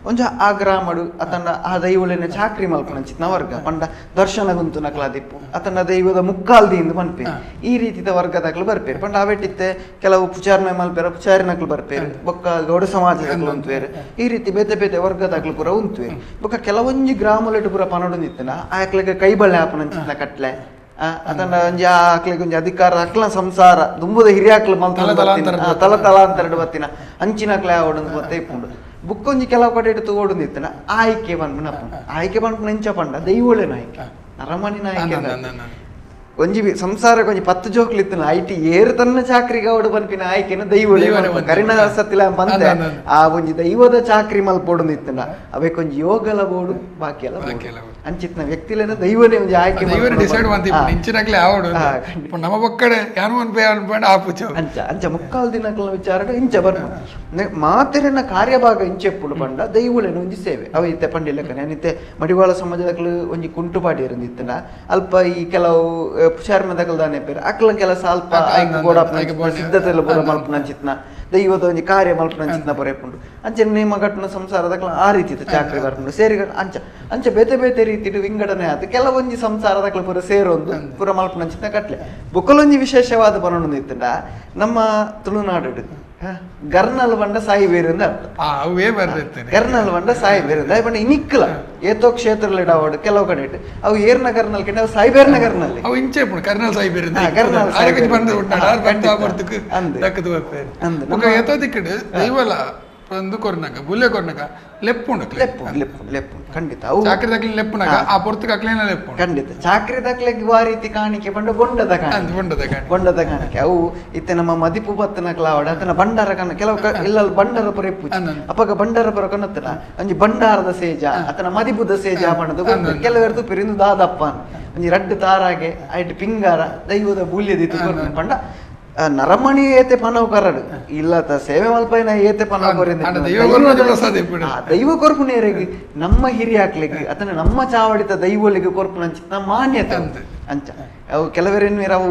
ಒಂಜ ಆ ಗ್ರಾಮಡು ಅತನ ಆ ದೈವಳಿನ ಚಾಕ್ರಿ ಮಲ್ಪುನಂಚಿತ್ನ ವರ್ಗ ಪಂಡ ದರ್ಶನ ಗುಂತು ನಕಲಾದಿಪ್ಪು ಅತನ ದೈವದ ಮುಕ್ಕಾಲ್ದಿ ಇಂದು ಪನ್ಪೆ ಈ ರೀತಿದ ವರ್ಗದಕ್ಲು ಬರ್ಪೇರು ಪಂಡ ಅವೆಟ್ಟಿತ್ತೆ ಕೆಲವು ಪುಚಾರ್ಮೆ ಮಲ್ಪೇರ ಪುಚಾರಿನಕ್ಲು ಬರ್ಪೇರು ಬೊಕ್ಕ ಗೌಡ ಸಮಾಜದಕ್ಲು ಉಂತುವೇರು ಈ ರೀತಿ ಬೇತೆ ಬೇತೆ ವರ್ಗದಕ್ಲು ಪೂರ ಉಂತುವೇರು ಬೊಕ್ಕ ಕೆಲವೊಂಜಿ ಗ್ರಾಮಲೆಟ್ ಪೂರ ಪನೊಡೊಂದಿತ್ತನ ಆಕ್ಲೆಗ್ ಕೈಬಳ್ಳೆ ಆಪುನಂಚಿತ್ನ ಕಟ್ಲೆ ಅದನ್ನ ಒಂಜಿ ಆಕ್ಲೆಗ್ ಒಂಜಿ ಅಧಿಕಾರ ಅಕ್ಲ ಸಂಸಾರ ದುಂಬುದ ಹಿರಿಯಾಕ್ಲು ತಲ ತಲಾಂತರ ಬತ್ತಿನ ಅಂಚಿನಕ್ಲೆ ಆವಡೊಂದು ಬತ್ತ ಇಪ್ಪುಂಡು ಬುಕ್ಕೊಂಜಿ ಕೆಲವು ಕಡೆ ಇಟ್ಟು ತೂವೊಡೊಂದು ಆಯ್ಕೆ ಪನ್ಪುನ ಆಯ್ಕೆ ಪನ್ಪುನ ಇಂಚ ಪಂಡ ದೈವೊಳೆನ ಆಯ್ಕೆ ನರಮಣಿನ ಆಯ್ಕೆ ಒಂಜಿ ಸಂಸಾರಕ್ಕೆ ಒಂಜಿ 10 ಜೋಕ್ಲು ಇತ್ತನ IT ಏರು ತನ್ನ ಚಾಕ್ರಿಗೆ ಅವಡು ಪನ್ಪಿನ ಆಯ್ಕೆನ ದೈವೊಳೆ ಕರಿನ ಸತ್ತಿಲ ಬಂದೆ ಆ ಒಂಜಿ ದೈವದ ಚಾಕ್ರಿ ಮಲ್ಪೊಡೊಂದು ಇತ್ತನ ಅವೆಕೊಂಜಿ ಯೋಗಲ ಬೋಡು ಬಾಕಿ ಎಲ್ಲ ಅಂಚಿತ್ನ ವ್ಯಕ್ತಿಲೇನ ದೈವನೇ ಒಂಜಿ ಆಯ್ಕೆ ನಮ್ಮ ಬೊಕ್ಕಡೆ ಅಂಚ ಅಂಚ ಮುಕ್ಕಾಲ್ ದಿನಕ್ಲ ವಿಚಾರ ಇಂಚ ಬರ್ಪ ಮಾತೆರೆನ ಕಾರ್ಯಭಾಗ ಇಂಚೆಪ್ಪುಡು ಪಂಡ ದೈವೊಳೆನ ಒಂಜಿ ಸೇವೆ ಅವ ಇತ್ತೆ ಪಂಡಿಲೆಕ್ಕನೆ ಇತ್ತೆ ಮಡಿವಾಳ ಸಮಾಜದಕ್ಲು ಒಂಜಿ ಕುಂಟುಪಾಡಿ ಇರಂದಿತ್ತನ ಅಲ್ಪ ಈ ಕೆಲವು ಪುಷಾರ್ಮದಕಲ್ ದಾನೆ ಪೇರು ಅಕ್ಲ ಕೆಲಸ ಅಲ್ಪ ಸಿದ್ಧತೆ ಪೂರ ಮಲ್ಪುನಂಚಿತ್ನ ದೈವದ ಒಂಜಿ ಕಾರ್ಯ ಮಲ್ಪುನಂಚಿತ್ನ ಪೊರೆಪುಂಡು ಅಂಚೆ ನೇಮ ಕಟ್ಟುನ ಸಂಸಾರದಕ್ಲ ಆ ರೀತಿ ಚಾಕ್ರಿ ಬರ್ಪುಂಡು ಸೇರಿ ಅಂಚ ಅಂಚ ಬೇತೆ ಬೇತೆ ರೀತಿ ವಿಂಗಡಣೆ ಆತು ಕೆಲವೊಂಜಿ ಸಂಸಾರದಕ್ಲ ಪೂರ ಸೇರೊಂದು ಪೂರ ಮಲ್ಪುನಂಚಿತ್ನ ಕಟ್ಲೆ ಬೊಕ್ಕಲೊಂಜಿ ವಿಶೇಷವಾದ ಬನೊಂದು ಇತ್ತಂಡ ನಮ್ಮ ತುಳುನಾಡು ಗರ್ನಲ್ ಬಂಡ ಸಾಯಿಬೇರು ಅಂತ ಅರ್ಥ ಗರ್ನಲ್ ಬಂಡ ಸಾಯಿಬೇರು ದಾಯ ಪಂಡ ಇನಿಕ್ಕಲ ಏತೋ ಕ್ಷೇತ್ರಗಳು ಕೆಲವು ಕಡೆ ಇಟ್ಟು ಅವು ಏರ್ನ ಗರ್ನಲ್ ಕೆಂಡ ಅವು ಸಾಯಿಬೇರ್ನ ಗರ್ನಲ್ಲಿ ಅವು ಇಂಚೆ ಕರ್ನಲ್ ಸಾಯಿಬೇರು ಕರ್ನಲ್ ಏತೋ ದಿಕ್ಕಡು ದೈವಲ ಒಂದು ಕೊರ್ನಕ ಬುಲ್ಲೆ ಕೊರ್ನಕ ಲೆಪ್ಪುಂಡು ಲೆಪ್ಪು ಲೆಪ್ಪು ಲೆಪ್ಪು ಖಂಡಿತ ಅವು ಚಾಕ್ರಿ ದಾಕ್ಲಿ ಲೆಪ್ಪುನಕ ಆ ಪೊರ್ತುಗೆ ಅಕ್ಲೇನ ಲೆಪ್ಪು ಖಂಡಿತ ಚಾಕ್ರಿ ದಾಕ್ಲೆಗ್ ಆ ರೀತಿ ಕಾಣಿಕೆ ಪಂಡ ಬೊಂಡದ ಕಾಣಿಕೆ ಬೊಂಡದ ಕಾಣಿಕೆ ಬೊಂಡದ ಕಾಣಿಕೆ ಅವು ಇತ್ತೆ ನಮ್ಮ ಮದಿಪು ಬತ್ತನಕ್ಲ ಅವಡ ಅತನ ಭಂಡಾರ ಕನ ಕೆಲವು ಇಲ್ಲಲ್ಲಿ ಭಂಡಾರ ಪುರ ಇಪ್ಪು ಅಪಗ ಭಂಡಾರ ಪುರ ಕನತ್ತನ ಒಂಜಿ ಭಂಡಾರದ ಸೇಜ ಅತನ ಮದಿಪುದ ಸೇಜ ಪಂಡದು ಕೆಲವೆರ್ದು ಪಿರಿಂದು ದಾದಪ್ಪ ಒಂಜಿ ರಡ್ಡು ತಾರಾಗೆ ಐಟ್ ಪಿಂಗಾರ ದೈವದ ಬೂಲ್ಯದಿತ್ತು ಪಂಡ ನರಮಣಿ ಏತೆ ಪನವು ಕರಡು ಇಲ್ಲ ಸೇವೆ ಮಲ್ಪೈನ ಏತೆ ಪನವು ದೈವ ಕೊರ್ಪುನೇರಿಗೆ ನಮ್ಮ ಹಿರಿಯಾಕ್ಲಿಗೆ ಅದನ್ನ ನಮ್ಮ ಚಾವಡಿತ ದೈವಳಿಗೆ ಕೊರ್ಪುನಂಚಿನ ಮಾನ್ಯತೆ ಅಂಚ ಅವು ಕೆಲವರೇನು ಅವು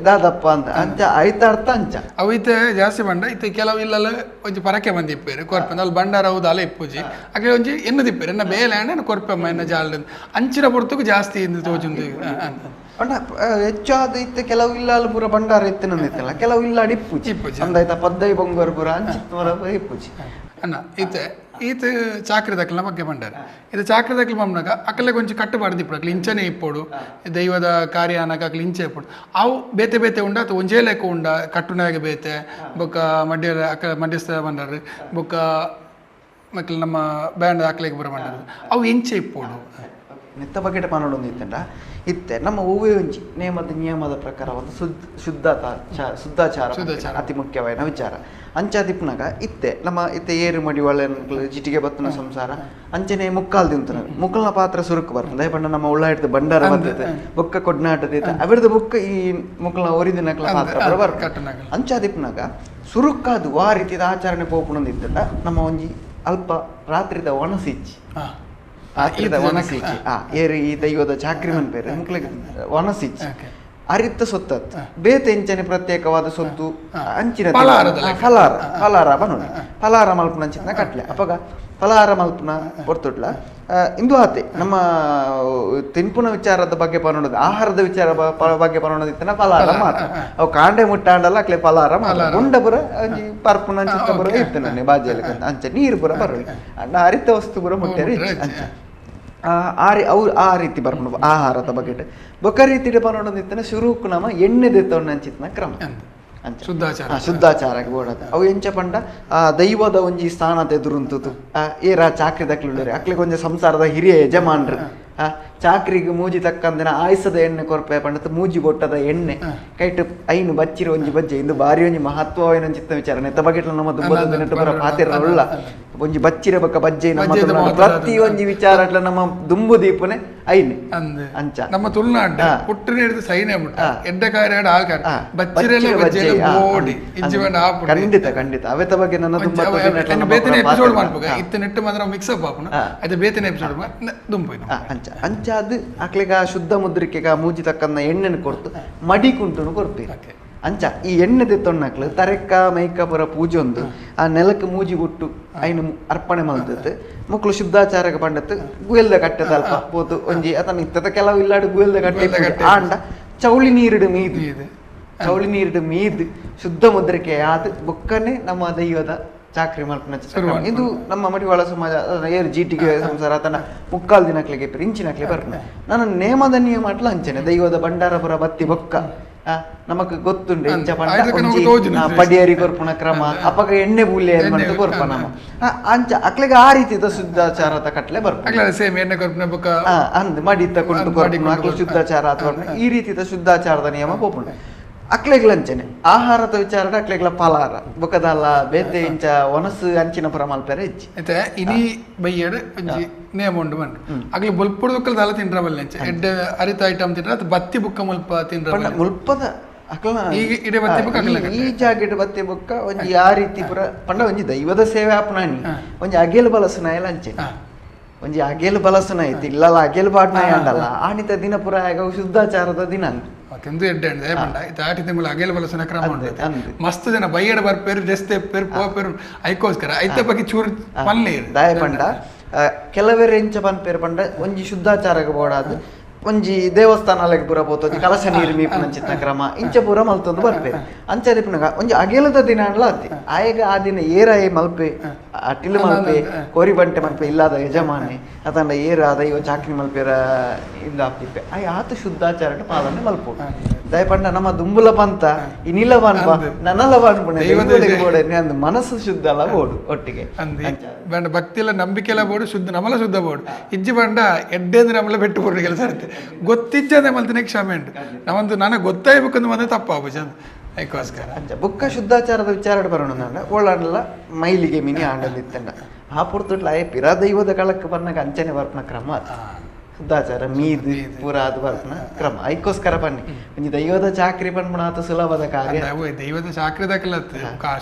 ದಾದಪ್ಪ ಅಂತ ಅಂಚ ಆಯ್ತ ಅರ್ಥ ಅಂಚ ಅವು ಇತ್ತೆ ಜಾಸ್ತಿ ಬಂಡ ಇತ್ತೆ ಕೆಲವು ಇಲ್ಲಲ್ಲ ಒಂಜಿ ಪರಕೆ ಬಂದು ಇಪ್ಪೇರು ಕೊರ್ಪೆ ಅಲ್ಲಿ ಬಂಡಾರ ಹೌದು ಅಲೆ ಇಪ್ಪುಜಿ ಅಕೆ ಒಂಜಿ ಎನ್ನ ದಿಪ್ಪೇರು ಎನ್ನ ಬೇಲೆ ಅಂಡ ಕೊರ್ಪೆಮ್ಮ ಎನ್ನ ಜಾಲ ಅಂಚಿನ ಪೊರ್ತುಗು ಜಾಸ್ತಿ ತೋಜುಂದು ಪಂಡ ಹೆಚ್ಚಾದ ಇತ್ತೆ ಕೆಲವು ಇಲ್ಲಾಲು ಪೂರ ಭಂಡಾರ ಇತ್ತೆ ನಂದಿತ್ತಲ್ಲ ಕೆಲವು ಇಲ್ಲಾಡಿ ಇಪ್ಪುಜಿ ಅಂದಾಯ್ತ ಪದ್ದೈ ಬೊಂಗರ್ ಪೂರ ಅಂಚಿತ್ ಇಪ್ಪುಜಿ ಅಣ್ಣ ಇತ್ತೆ ಈತ ಚಾಕ್ರಿ ದಕ್ಕಲ್ನ ಬಗ್ಗೆ ಬಂಡಾರ ಇದು ಚಾಕ್ರಿ ದಕ್ಕಲು ಬಂದಾಗ ಅಕ್ಕಲೆ ಕೊಂಚ ಕಟ್ಟುಪಾಡು ದಿಪ್ಪಡು ಅಕ್ಲೆ ಇಂಚನೆ ಇಪ್ಪೋಡು ದೈವದ ಕಾರ್ಯ ಅನಕ ಅಕ್ಲೆ ಇಂಚೆ ಇಪ್ಪೋಡು ಅವು ಬೇತೆ ಬೇತೆ ಉಂಡ ಅಥವಾ ಒಂಜೇ ಲೆಕ್ಕ ಉಂಡ ಕಟ್ಟುನಾಗ ಬೇತೆ ಬೊಕ್ಕ ಮಡ್ಯ ಅಕ್ಕ ಮಧ್ಯಸ್ಥ ಬಂಡಾರ ಬೊಕ್ಕ ಮಕ್ಕಳು ನಮ್ಮ ಬ್ಯಾಂಡ್ ಅಕ್ಲೆಗೆ ಬರ ಬಂಡಾರ ಅವು ಇಂಚೆ ಇಪ್ಪೋಡು. ನೆತ್ತ ಬಗೆಟ್ ಪನೊಡೊಂದು ಇತ್ತಂಡ ಇತ್ತೆ ನಮ್ಮ ಒವ್ವೇ ಒಂಜಿ ನೇಮದ ನಿಯಮದ ಪ್ರಕಾರ ಒಂದು ಶುದ್ಧಾಚಾರ ಅತಿ ಮುಖ್ಯವಾದ ವಿಚಾರ. ಅಂಚಾದಿಪ್ಪನಾಗ ಇತ್ತೆ ನಮ್ಮ ಇತ್ತೆ ಏರು ಮಡಿ ಒಳ್ಳೆ ಜಿಟಿಗೆ ಬತ್ತನ ಸಂಸಾರ ಅಂಚನೆ ಮುಕ್ಕಾಲ್ ತಿಂತನ ಮುಕ್ಕಲ್ನ ಪಾತ್ರ ಸುರುಕು ಬರ್ತದೆ. ಪಂಡ ನಮ್ಮ ಉಳ್ಳಾಟದ ಬಂಡಾರ ಬರ್ತದೆ, ಬೊಕ್ಕ ಕೊಡ್ನಾಟದ ಅವರದ್ದು ಬೊಕ್ಕ ಈ ಮುಕ್ಕಲ್ನ ಒರಿದಿನಕ್ಲ ಪಾತ್ರ ಬರ್ತದೆ. ಅಂಚಾದಿಪ್ಪನಾಗ ಸುರುಕಾದು ಆ ರೀತಿಯ ಆಚರಣೆ ಪೋಪುಣಂದಿತ್ತಂಡ ನಮ್ಮ ಒಂಜಿ ಅಲ್ಪ ರಾತ್ರಿದ ಒಣಸಿಚ್ಚಿ ರಾತ್ರಿದ ಒಣಸಿಚ್ಚಿ ಆ ಏರು ಈ ದೈವದ ಚಾಕ್ರಿ ಮನ್ಪೇರು ಮುಕ್ಳಿಗೆ ಒಣಸಿಚ್ಚಿ ಅರಿತ ಸೊತ್ತತ್ ಬೇತೆ ಎಂಚನೆ ಪ್ರತ್ಯೇಕವಾದ ಸೊತ್ತು ಅಂಚಿನ ಫಲಾರ ಫಲಾರ ಬನೋಡಿ ಫಲಾರ ಮಲ್ಪುನ ಅಂಚಿನ ಕಟ್ಲೆ ಅಪಗ ಫಲಾರ ಮಲ್ಪುನ ಪೊರ್ತುಡ್ಲ ಇಂದು ಆತೆ ನಮ್ಮ ತಿನ್ಪುನ ವಿಚಾರದ ಬಗ್ಗೆ ಪನೋಡೋದು ಆಹಾರದ ವಿಚಾರ ಬಗ್ಗೆ ಪನೋಡೋದಿತ್ತನ ಫಲಾರ ಮಾತ್ರ ಅವು ಕಾಂಡೆ ಮುಟ್ಟಾಂಡಲ್ಲ ಅಕ್ಲೆ ಫಲಾರ ಮಾತ್ರ ಗುಂಡ ಪುರ ಒಂಜಿ ಪರ್ಪುನ ಅಂಚಿನ ಪುರ ಇತ್ತು ನನ್ನ ಬಾಜಿಯಲ್ಲಿ ಅಂಚೆ ನೀರು ಪುರ ಬರೋದು ಅಣ್ಣ ಅರಿತ ವಸ್ತು ಪುರ ಮುಟ್ಟೆರೆ ಅಂಚೆ ಅವ್ರು ಆ ರೀತಿ ಬರ್ಪುಂಡು ಆಹಾರದ ಬಗ್ಗೆ. ಬೊಕ್ಕ ರೀತಿ ಪನೋಡೊಂದಿತ್ತನ ಶುರುಕು ನಮ್ಮ ಎಣ್ಣೆ ದೆತ್ತೊಂಡು ಅಂಚಿತ್ನ ಕ್ರಮ ಅಂಚ ಶುದ್ಧಾಚಾರ ಶುದ್ಧಾಚಾರಕ್ಕೆ ಬೋಡದು ಅವು ಎಂಚ ಪಂಡ ಆ ದೈವದ ಒಂಜಿ ಸ್ಥಾನದ ಎದುರುಂತುತು ಏರ ಚಾಕ್ರಿ ದಕ್ಲುಳ್ಳೇರಿ ಅಕ್ಲಿಗೆ ಒಂಜಿ ಸಂಸಾರದ ಹಿರಿಯ ಯಜಮಾನ್ರು ಆ ಚಾಕ್ರಿಗೆ ಮೂಜಿ ತಕ್ಕಂದಿನ ಆಯ್ಸದ ಎಣ್ಣೆ ಕೊರ್ಪೆ ಪಂಡತ ಮೂಜಿ ಬೊಟ್ಟದ ಎಣ್ಣೆ ಕೈಟ್ ಐನು ಬಚ್ಚಿರ ಒಂಜಿ ಬಜ್ಜೆ ಇಂದು ಬಾರಿ ಒಂಜಿ ಮಹತ್ವವಾಯಿನ ಚಿತ್ತ ವಿಚಾರ ನೆತ್ತ ಬಗೆಟ್ಲ ನಮ್ಮ ದುಂಬದ ನೆಟ್ಟು ಬರ ಪಾತಿರ ಉಳ್ಳ ಒಂಜಿ ಬಚ್ಚಿರ ಬಕ್ಕ ಬಜ್ಜೆ ನಮ್ಮ ಪ್ರತಿ ಒಂಜಿ ವಿಚಾರ ನಮ್ಮ ದುಂಬು ದೀಪನೆ ಐನು ಅಂಚ ನಮ್ಮ ತುಳುನಾಡ ಪುಟ್ಟಿನ ಹಿಡಿದು ಸೈನೆ ಬಿಟ್ಟ ಎಡ್ಡೆ ಕಾಯಿ ಆಲ್ಕಾರ ಬಚ್ಚಿರೆಲ್ಲ ಬಜ್ಜೆ ಬೋಡಿ ಇಜ್ಜಿ ಖಂಡಿತ ಖಂಡಿತ ಅವೆತ ಬಗ್ಗೆ ನನ್ನ ದುಂಬ ಬೇತನೆ ಎಪಿಸೋಡ್ ಮಾಡ್ಬೇಕು ಇತ್ತ ನೆಟ್ಟು ಮಾತ್ರ ಮಿಕ್ಸ್ ಅಪ್ ಆಪುನ ಅದೇ ಬೇತನೆ ಎಪಿಸೋಡ್ ದುಂಬು ಅಂಚ ಅಂಚಾದ ಅಕ್ಲೆಗ ಶುದ್ಧ ಮುದ್ರಿಕೆಗ ಮೂಜಿ ತಕ್ಕಂದ ಎಣ್ಣೆನ ಕೊರ್ತು ಮಡಿ ಕುಂಟುನು ಕೊರ್ಪೆ ಅಂಚ ಈ ಎಣ್ಣೆ ದೆತ್ತೊಣ್ಣಕ್ಲು ತರೆಕ್ಕ ಮೈಕ ಪುರ ಪೂಜೆ ಒಂದು ಆ ನೆಲಕ್ಕೆ ಮೂಜಿ ಬಿಟ್ಟು ಐನು ಅರ್ಪಣೆ ಮಲ್ತತ್ತು ಮಕ್ಕಳು ಶುದ್ಧಾಚಾರಕ್ಕೆ ಪಂಡತ್ತು ಗುಯಲ್ದ ಕಟ್ಟೆ ತಲ್ಪ ಪೋತು ಒಂಜಿ ಅತನ ಇತ್ತದ ಕೆಲವು ಇಲ್ಲಾಡು ಗುಯಲ್ದ ಕಟ್ಟೆ ಆಂಡ ಚೌಳಿ ನೀರಿಡು ಮೀದು ಚೌಳಿ ನೀರಿಡು ಮೀದು ಶುದ್ಧ ಮುದ್ರಿಕೆ ಆದ ಬೊಕ್ಕನೆ ನಮ್ಮ ದೈವದ ಚಾಕ್ರಿ ಮಲ್ಪನ ಇದು ನಮ್ಮ ಮಡಿವಾಳ ಸಮಾಜ ಏರು ಜೀಟಿಗೆ ಸಂಸಾರ ತನ್ನ ಮುಕ್ಕಾಲ್ ದಿನಕ್ಲಿಗೆ ಇಂಚಿನಕ್ಲೆ ಬರ್ಪುನ ನಾನು ನೇಮದ ನಿಯಮ ಅಟ್ಲ ಅಂಚನೆ ದೈವದ ಭಂಡಾರಪುರ ಬತ್ತಿ ಬೊಕ್ಕ ನಮಕ್ ಗೊತ್ತುಂಡು ಇಂಚ ಪಂಡ ಪಡಿಯರಿ ಕೊರ್ಪುನ ಕ್ರಮ ಅಪಗ ಎಣ್ಣೆ ಬೂಲ್ಯ ಅಂತ ಕೊರ್ಪ ನಮ್ಮ ಅಂಚ ಅಕ್ಲೆಗೆ ಆ ರೀತಿದ ಶುದ್ಧಾಚಾರದ ಕಟ್ಲೆ ಬರ್ಪ ಸೇಮ್ ಎಣ್ಣೆ ಕೊರ್ಪುನ ಬೊಕ್ಕ ಅಂದ್ ಮಡಿತ ಕೊಂಡು ಕೊರ್ಪುನ ಅಕ್ಲೆ ಶುದ್ಧಾಚಾರ ಅಥವಾ ಈ ರೀತಿದ ಶುದ್ಧಾಚಾರದ ನಿಯಮ ಪೋಪುಂಡು. ಅಕ್ಲೆಗ್ಲಂಚನೆ ಆಹಾರದ ವಿಚಾರ ಅಕ್ಲೆಗ್ಲ ಫಲಾರ ಬೊಕದಲ್ಲ ಬೇತೆ ಇಂಚ ಒನಸು ಅಂಚಿನ ಪುರ ಮಲ್ಪೆರೆ ಹೆಚ್ಚಿ ಇತ್ತೆ ಇನಿ ಬೈಯಡ್ ಒಂಜಿ ನೇಮ ಉಂಡು ಬನ್ನಿ ಅಗ್ಲಿ ಬೊಲ್ಪುಡು ಬೊಕ್ಕಲ ದಾಲ ತಿಂಡ್ರ ಬಲ್ಲೆ ಎಡ್ಡೆ ಅರಿತ ಐಟಮ್ ತಿಂಡ್ರ ಅದು ಬತ್ತಿ ಬುಕ್ಕ ಮುಲ್ಪ ತಿಂಡ್ರ ಪಂಡ ಮುಲ್ಪದ ಅಕ್ಲ ಈಗ ಇಡೆ ಬತ್ತಿ ಬುಕ್ಕ ಅಕ್ಲ ಈ ಜಾಗೆಡ್ ಬತ್ತಿ ಬುಕ್ಕ ಒಂಜಿ ಆ ರೀತಿ ಪುರ ಪಂಡ ಒಂಜಿ ದೈವದ ಸೇವೆ ಆಪುನಾನಿ ಒಂಜಿ ಅಗೇಲ್ ಬಲಸುನಾಯಲ ಅಂಚೆ ಒಂಜಿ ಅಗೇಲ್ ಬಲಸುನ ಐತಿ ಇಲ್ಲಲ್ಲ ಅಗೇಲ್ ಬಾಡ್ನಾಯ ಅಂಡಲ್ಲ ಆನಿತ ದಿನ ಪುರ ಆಗ ಶುದ್ಧಾಚಾರದ ದಿನ ಕೆಂದು ಎಡ್ಡೆ ಅಂದೆ ಪಂಡ ಇತ್ತೆ ಆಟಿ ತಿಂಗಳು ಅಗೇಲ್ ಬಲಸುನ ಕ್ರಮ ಉಂಟು ಮಸ್ತ್ ಜನ ಬೈಯಡ ಬರ್ಪೇರು ಜಸ್ತೆ ಪೇರು ಪೋಪೇರು ಐಕೋಸ್ಕರ ಐತ ಬಗ್ಗೆ ಚೂರು ಪಲ್ಲೆ ದಾಯ ಪಂಡ ಕೆಲವೇರು ಎಂಚ ಪನ್ಪೇರು ಪಂಡ ಒಂಜಿ ಶುದ್ಧಾಚಾರಕ್ಕೆ ಬೋಡಾದ್ ಒಂಜಿ ದೇವಸ್ಥಾನಲೆಗ್ ಪೂರ ಪೋತು ಒಂಜಿ ಕಲಶ ನೀರು ಮೀಪುನಂಚಿನ ಕ್ರಮ ಇಂಚ ಪೂರ ಮಲ್ತೊಂದು ಬರ್ಪೇರು ಅಂಚ ಒಂಜಿ ಅಗೇಲದ ದಿನ ಅಂಡ್ಲ ಅತ್ತಿ ಆಯಗ ಆ ದಿನ ಏರಾಯ ಮಲ್ಪೆ ಅಟಿಲು ಮಲ್ಪೆ ಕೋರಿ ಬಂಟೆ ಮಲ್ಪೆ ಇಲ್ಲದ ಯಜಮಾನೆ ಅತಂಡ ಏರ ದೈವ ಚಾಕ್ರಿ ಮಲ್ಪೆರ ಇಂದ ಆಪ್ತಿಪ್ಪೆ ಆಯ್ ಆತ ಶುದ್ಧಾಚಾರ ಪಾಲನೆ ಮಲ್ಪು ದಯ ಪಂಡ ನಮ್ಮ ದುಂಬುಲ ಪಂತ ಈ ನೀಲ ಪನ್ಪ ನನಲ ಪನ್ಪುಣೆ ಬೋಡೆ ಅಂದ್ ಮನಸ್ಸು ಶುದ್ಧ ಅಲ್ಲ ಬೋಡು ಒಟ್ಟಿಗೆ ಬಂಡ ಭಕ್ತಿ ಎಲ್ಲ ನಂಬಿಕೆ ಎಲ್ಲ ಬೋಡು ಶುದ್ಧ ನಮಲ ಶುದ್ಧ ಬೋಡು ಇಜ್ಜಿ ಬಂಡ ಎಡ್ಡೆ ಅಂದ್ರೆ ನಮ್ಮಲ್ಲ ಬೆಟ್ಟು ಬೋಡು ಕೆಲಸ ಇರುತ್ತೆ ಗೊತ್ತಿಜ್ಜಂದ್ರೆ ಮಲ್ತಿನ ಕ್ಷಮೆ ಉಂಟು ನಾವೊಂದು ನನಗೆ ಗೊತ್ತಾಯ್ಬೇಕಂದ್ರೆ ಬಂದ್ರೆ ತಪ್ಪಾಗು ಚಂದ ಐಕೋಸ್ಕರ ಅಂಚ ಬುಕ್ಕ ಶುದ್ಧಾಚಾರದ ವಿಚಾರ ಬರೋಣ ಒಳ್ಳಲ್ಲ ಮೈಲಿಗೆ ಮಿನಿ ಆಂಡಲಿತ್ತಂಡ ಆ ಪುರ್ತುಟ್ಲ ಆಯ್ ಪಿರ ದೈವದ ಕಳಕ್ಕೆ ಬನ್ನಗ ಅಂಚನೆ ಬರ್ಪನ ಕ್ರಮ ಅದು ಶುದ್ಧಾಚಾರ ಮೀದು ಪೂರ ಅದು ಬರ್ಪನ ಕ್ರಮ ಐಕೋಸ್ಕರ ಬನ್ನಿ ಒಂಜಿ ದೈವದ ಚಾಕ್ರಿ ಪನ್ಪುಣ ಆತ ಸುಲಭದ ಕಾರ್ಯ ದೈವದ ಚಾಕ್ರಿ ದಾಖಲ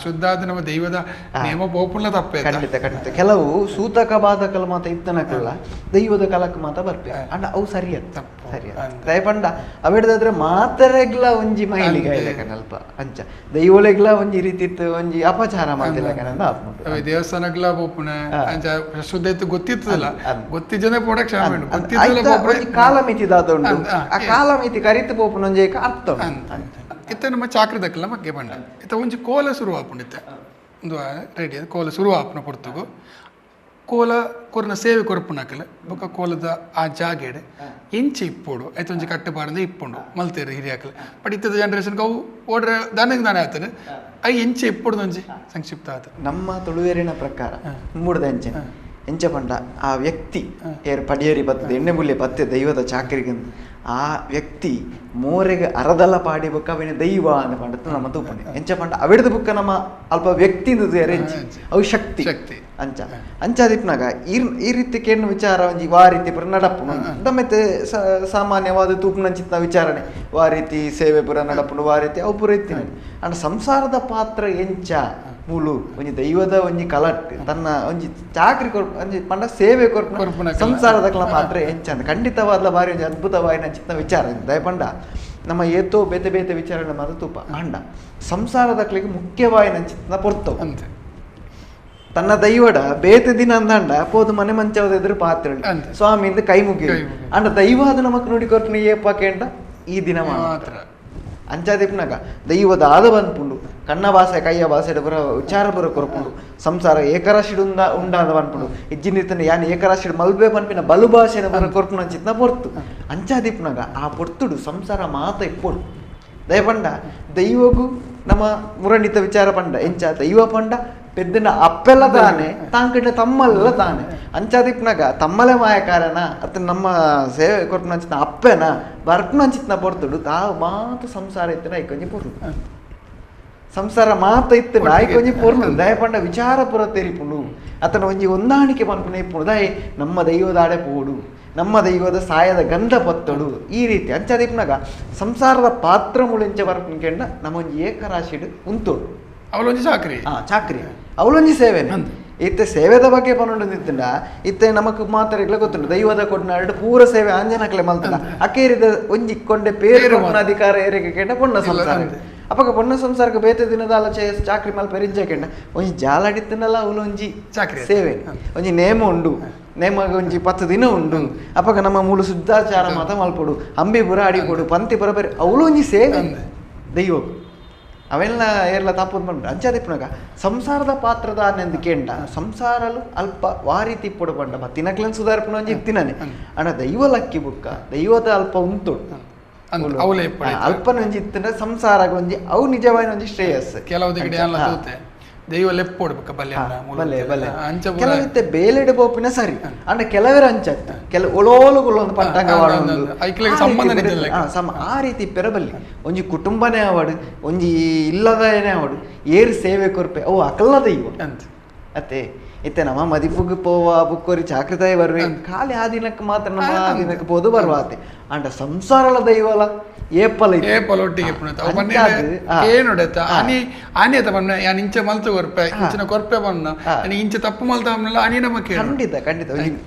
ಶುದ್ಧ ಆದ ನಮ್ಮ ದೈವದ ನೇಮ ಪೋಪುಣ ತಪ್ಪೆ ಖಂಡಿತ ಖಂಡಿತ ಕೆಲವು ಸೂತಕ ಬಾಧಕಲ ಮಾತ ಇತ್ತನಕಲ್ಲ ದೈವದ ಕಲಕ್ ಮಾತ ಬರ್ಪೆ ಅಂಡ ಅವು ಸರಿಯತ್ತ ಸರಿಯ ದಯಪಂಡ ಅವೆಡ್ದಾದ್ರೆ ಮಾತರೆಗ್ಲ ಒಂಜಿ ಮೈಲಿಗೆ ಅಲ್ಪ ಅಂಚ ದೈವಲೆಗ್ಲ ಒಂಜಿ ರೀತಿ ಇತ್ತು ಒಂಜಿ ಅಪಚಾರ ಮಾಡ್ತಿಲ್ಲ ಕನಂದ ಆಪುಂಡು ದೇವಸ್ಥಾನಗ್ಲ ಪೋಪುಣ ಅಂಚ ಶುದ್ಧ ಇತ್ತು ಗೊತ್ತಿತ್ತದಲ್ಲ ಗೊತ್ತಿಜ್ಜನೆ ಪೋಡ ಕ್ಷಮೆ ಉಂಟು ಗೊತ್ತಿದ್ದಲ್ಲ ಕಾಲಮಿತಿ ದಾದ ಉಂಟು ಆ ಕಾಲಮಿತಿ ಕರಿತು ಪೋಪುನ ಒಂಜಿ ಅರ್ಥ ಇತ್ತ ನಮ್ಮ ಚಾಕ್ರಿ ದಕ್ಕಲ ಬಗ್ಗೆ ಬಂಡ ಇತ್ತ ಒಂಜಿ ಕೋಲ ಶುರು ಆಪುಂಡು ಇತ್ತ ಒಂದು ರೆಡಿ ಕೋಲ ಶುರು ಆಪುನ ಪೊರ್ತುಗು ಕೋಲ ಕೊರ್ನ ಸೇವೆ ಕೊರ್ಪುನಕಲ ಬೊಕ್ಕ ಕೋಲದ ಆ ಜಾಗೆಡ್ ಎಂಚೆ ಇಪ್ಪೋಡು ಐತ ಒಂಜಿ ಕಟ್ಟುಪಾಡಂದ ಇಪ್ಪುಂಡು ಮಲ್ತೇರು ಹಿರಿಯಾಕಲ ಬಟ್ ಇತ್ತದ ಜನರೇಷನ್ಗೆ ಅವು ಓಡ್ರೆ ದಾನಗೆ ದಾನೆ ಆತನೆ I ಎಂಚೆ ಇಪ್ಪೊಡು ಒಂಜಿ ಸಂಕ್ಷಿಪ್ತ ಆತ ನಮ್ಮ ತುಳುವೇರಿನ ಪ್ರಕಾರ ಮೂಡ್ದ ಅಂಚೆ ಎಂಚ ಪಂಡ ಆ ವ್ಯಕ್ತಿ ಏರ್ ಪಡಿಯರಿ ಬತ್ತದ ಎಣ್ಣೆ ಬುಲ್ಲೆ ಬತ್ತೆ ದೈವದ ಚಾಕರಿಗೆ ಆ ವ್ಯಕ್ತಿ ಮೋರೆಗೆ ಅರದಲ್ಲ ಪಾಡಿ ಬುಕ್ಕ ಅವಿನ ದೈವ ಅಂತ ಪಂಡ ನಮ್ಮ ತೂಪಣೆ ಎಂಚ ಪಂಡ ಅವಿಡದ ಬುಕ್ಕ ನಮ್ಮ ಅಲ್ಪ ವ್ಯಕ್ತಿ ಎಂಚಿ ಅವು ಶಕ್ತಿ ಶಕ್ತಿ ಅಂಚ ಅಂಚಾದಿಪ್ನಾಗ ಈ ಈ ರೀತಿ ಕೇಳಿನ ವಿಚಾರ ಒಂಜಿ ವಾ ರೀತಿ ಪುರ ನಡಪುನು ನಮ್ಮೆತ್ತೆ ಸಾಮಾನ್ಯವಾದ ತೂಪುನಂಚಿತ್ನ ವಿಚಾರಣೆ ವಾ ರೀತಿ ಸೇವೆ ಪುರ ನಡಪುನು ವಾ ರೀತಿ ಅವು ಪುರ ಇತ್ತಿನ ಅಂಡ್ ಸಂಸಾರದ ಪಾತ್ರ ಎಂಚ ಮೂಲು ಒಂಜಿ ದೈವದ ಒಂಜಿ ಕಲಟ್ ತನ್ನ ಒಂಜಿ ಚಾಕ್ರಿ ಕೊರ್ಪ ಒಂಜಿ ಪಂಡ ಸೇವೆ ಕೊರ್ಪುನ ಸಂಸಾರದ ಕಲ ಪಾತ್ರ ಎಂಚ ಅಂತ ಖಂಡಿತವಾದ ಬಾರಿ ಒಂಜಿ ಅದ್ಭುತವಾಯಿನ ಚಿತ್ತ ವಿಚಾರ ದಯಪಂಡ ನಮ್ಮ ಏತೋ ಬೇತೆ ಬೇತೆ ವಿಚಾರಣೆ ಮಾತ್ರ ತೂಪ ಅಂಡ ಸಂಸಾರದಕ್ಲಿಗೆ ಮುಖ್ಯವಾಯಿನ ಚಿತ್ತನ ಪೊರ್ತವು ಅಂತೆ ತನ್ನ ದೈವಡ ಬೇತೆ ದಿನ ಅಂದಂಡ ಪೋದು ಮನೆ ಮಂಚವದ ಎದುರು ಪಾತ್ರ ಸ್ವಾಮಿಯಿಂದ ಕೈ ಮುಗಿ ಅಂಡ ದೈವ ಅದು ನಮಕ್ ನೋಡಿ ಕೊರ್ಪುನ ಏಪ ಕೇಂಡ ಈ ದಿನ ಮಾತ್ರ ಅಂಚಾದಿಪ್ನಾಗ ದೈವದ ಆದ ಬಂದ್ಪುಂಡು ಕಣ್ಣ ಭಾಷೆ ಕೈಯ ಭಾಷೆ ಬರ ವಿಚಾರ ಬರ ಕೊರ್ಪುಂಡು ಸಂಸಾರ ಏಕರಾಶಿಡು ಉಂಡಾದ ಬಂದ್ಪುಂಡು ಇಜ್ಜಿನಿರ್ತನೆ ಯಾನ್ ಏಕರಾಶಿಡು ಮಲ್ಬೆ ಪನ್ಪಿನ ಬಲು ಭಾಷೆನ ಬರ ಕೊರ್ಪುನ ಅಂಚಿತ್ನ ಪೊರ್ತು ಅಂಚಾದಿಪ್ನಾಗ ಆ ಪೊರ್ತುಡು ಸಂಸಾರ ಮಾತ ಇಪ್ಪೊಡು ದಯಪಂಡ ದೈವಗೂ ನಮ್ಮ ಮುರಣಿತ ವಿಚಾರ ಪಂಡ ಎಂಚ ದೈವ ಪಂಡ ಪೆದ್ದನ ಅಪ್ಪೆಲ್ಲ ತಾನೆ ತಾಂಕಿಟ್ಟ ತಮ್ಮಲ್ಲ ತಾನೆ ಅಂಚಾದಿಪ್ನಾಗ ತಮ್ಮಲೆ ಮಾಯಕಾರನ ಅತ್ತ ನಮ್ಮ ಸೇವೆ ಕೊರ್ಪುನ ಅಂಚಿನ ಅಪ್ಪೆನ ಬರ್ಪುನ ಅಂಚಿತ್ನ ಪೊರ್ತುಡು ತಾವು ಮಾತು ಸಂಸಾರ ಇತ್ತಿನ ಐಕೊಂಜಿ ಪೊರ್ಲು ಸಂಸಾರ ಮಾತ ಇತ್ತು ಐಕೊಂಜಿ ಪೊರ್ಲು ದಯಪಂಡ ವಿಚಾರ ಪುರ ತೆರಿಪುಂಡು ಅತನ ಒಂಜಿ ಹೊಂದಾಣಿಕೆ ಪನ್ಪುನ ಇಪ್ಪುಂಡು ದಯ ನಮ್ಮ ದೈವದಾಡೆ ಪೋಡು ನಮ್ಮ ದೈವದ ಸಾಯದ ಗಂಧ ಪತ್ತಡು ಈ ರೀತಿ ಅಂಚಾದಿಪ್ನಾಗ ಸಂಸಾರದ ಪಾತ್ರ ಮುಳಿಂಚ ಬರ್ಪುನ ಕೆಂಡ ನಮ್ಮ ಒಂಜಿ ಏಕರಾಶಿಡು ಉಂತೋಡು ಅವಳೊಂಜಿ ಚಾಕ್ರಿ ಚಾಕ್ರಿ ಅವಳೊಂಜಿ ಸೇವೆನೆ ಇತ್ತೆ ಸೇವೆದ ಬಗ್ಗೆ ಪನ್ನೊಂಡು ನಿತ್ತುಂಡ ಇತ್ತೆ ನಮಕ್ ಮಾತ್ರ ಗೊತ್ತುಂಡು ದೈವದ ಕೊಡ್ನಾಡು ಪೂರ ಸೇವೆ ಆಂಜನಕ್ಲೆ ಮಲ್ತದ ಅಕೇರಿದ ಒಂಜಿ ಕೊಂಡೆ ಪೇರು ಅಧಿಕಾರ ಏರಿಗೆ ಕೆಂಡ ಪೊಣ್ಣ ಸಂಸಾರ ಅಪಗ ಪೊಣ್ಣ ಸಂಸಾರಕ್ಕೆ ಬೇತೆ ದಿನದ ಆಲೋಚನೆ ಚಾಕ್ರಿ ಮಲ್ಪ ಪೆರಿಂಜ ಕೆಂಡ ಒಂಜಿ ಜಾಲಾಡಿತ್ತನಲ್ಲ ಅವಳೊಂಜಿ ಚಾಕ್ರಿ ಸೇವೆ ಒಂಜಿ ನೇಮ ಉಂಡು ನೇಮಗ ಒಂಜಿ 10 ದಿನ ಉಂಡು ಅಪಗ ನಮ್ಮ ಮೂಲ ಶುದ್ಧಾಚಾರ ಮಾತ ಮಲ್ಪೊಡು ಅಂಬಿಪುರ ಅಡಿಪೊಡು ಪಂತಿಪುರ ಬೇರೆ ಅವಳು ಒಂಜಿ ಸೇವೆ ದೈವ ಅವೆಲ್ಲ ಏರ್ಲ ತಪ್ಪು ಬಂದು ಅಂಚಾದಿಪ್ಪನಾಗ ಸಂಸಾರದ ಪಾತ್ರದ ಅನ್ನೆಂದು ಕೇಂಡ ಸಂಸಾರಲು ಅಲ್ಪ ವಾರೀತಿ ಇಪ್ಪೊಡು ಪಂಡ ಮತ್ತಿನಕ್ಲನ್ ಸುಧಾರ್ಪಣ ಒಂಜಿ ಇತ್ತಿನಾನೆ ಅಣ್ಣ ದೈವ ಲಕ್ಕಿ ಬುಕ್ಕ ದೈವದ ಅಲ್ಪ ಉಂತುಡು ಅಲ್ಪನ ಒಂಜಿ ಇತ್ತಂದ್ರೆ ಸಂಸಾರ ಒಂಜಿ ಅವು ನಿಜವಾದ ಒಂಜಿ ಶ್ರೇಯಸ್ ಕೆಲವು ದೈವ ಲೆಪ್ಪೋಡು ಬುಕ್ಕ ಬಲ್ಲೆ ಬಲ್ಲೆ ಬಲ್ಲೆ ಕೆಲವಿತ್ತೆ ಬೇಲೆಡು ಬೋಪಿನ ಸರಿ ಅಂಡ ಕೆಲವರ ಅಂಚತ್ತ ಕೆಲ ಒಳೋಲುಗಳು ಒಂದು ಪಟ್ಟಂಗ ಆ ರೀತಿ ಪೆರಬಲ್ಲಿ ಒಂಜಿ ಕುಟುಂಬನೇ ಆವಡು ಒಂಜಿ ಇಲ್ಲದನೇ ಆವಡು ಏರು ಸೇವೆ ಕೊರ್ಪೆ ಅವು ಅಕಲ್ಲ ದೈವ ಅತ್ತೆ ಇತ್ತೆ ನಮ್ಮ ಮದಿಪುಗ್ ಪೋವ ಬುಕ್ಕೋರಿ ಚಾಕ್ರಿತಾಯಿ ಬರ್ವೆ ಖಾಲಿ ಆ ದಿನಕ್ಕೆ ಮಾತ್ರ ನಮ್ಮ ಆ ದಿನಕ್ಕೆ ಪೋದು ಬರುವ ಆತೆ ಅಂಡ ಸಂಸಾರಲ ದೈವಲ ಏಪಲ ಏಪಲ ಒಟ್ಟಿಗೆ ಏನೊಡೆತ ಆನಿ ಆನಿ ಬಣ್ಣ ಯಾನ್ ಇಂಚ ಮಲ್ತು ಕೊರ್ಪೆ ಇಂಚಿನ ಕೊರ್ಪೆ ಬಣ್ಣ ಇಂಚ ತಪ್ಪು ಮಲ್ತ ಆನಿ ನಮ್ಮ ಖಂಡಿತ ಖಂಡಿತ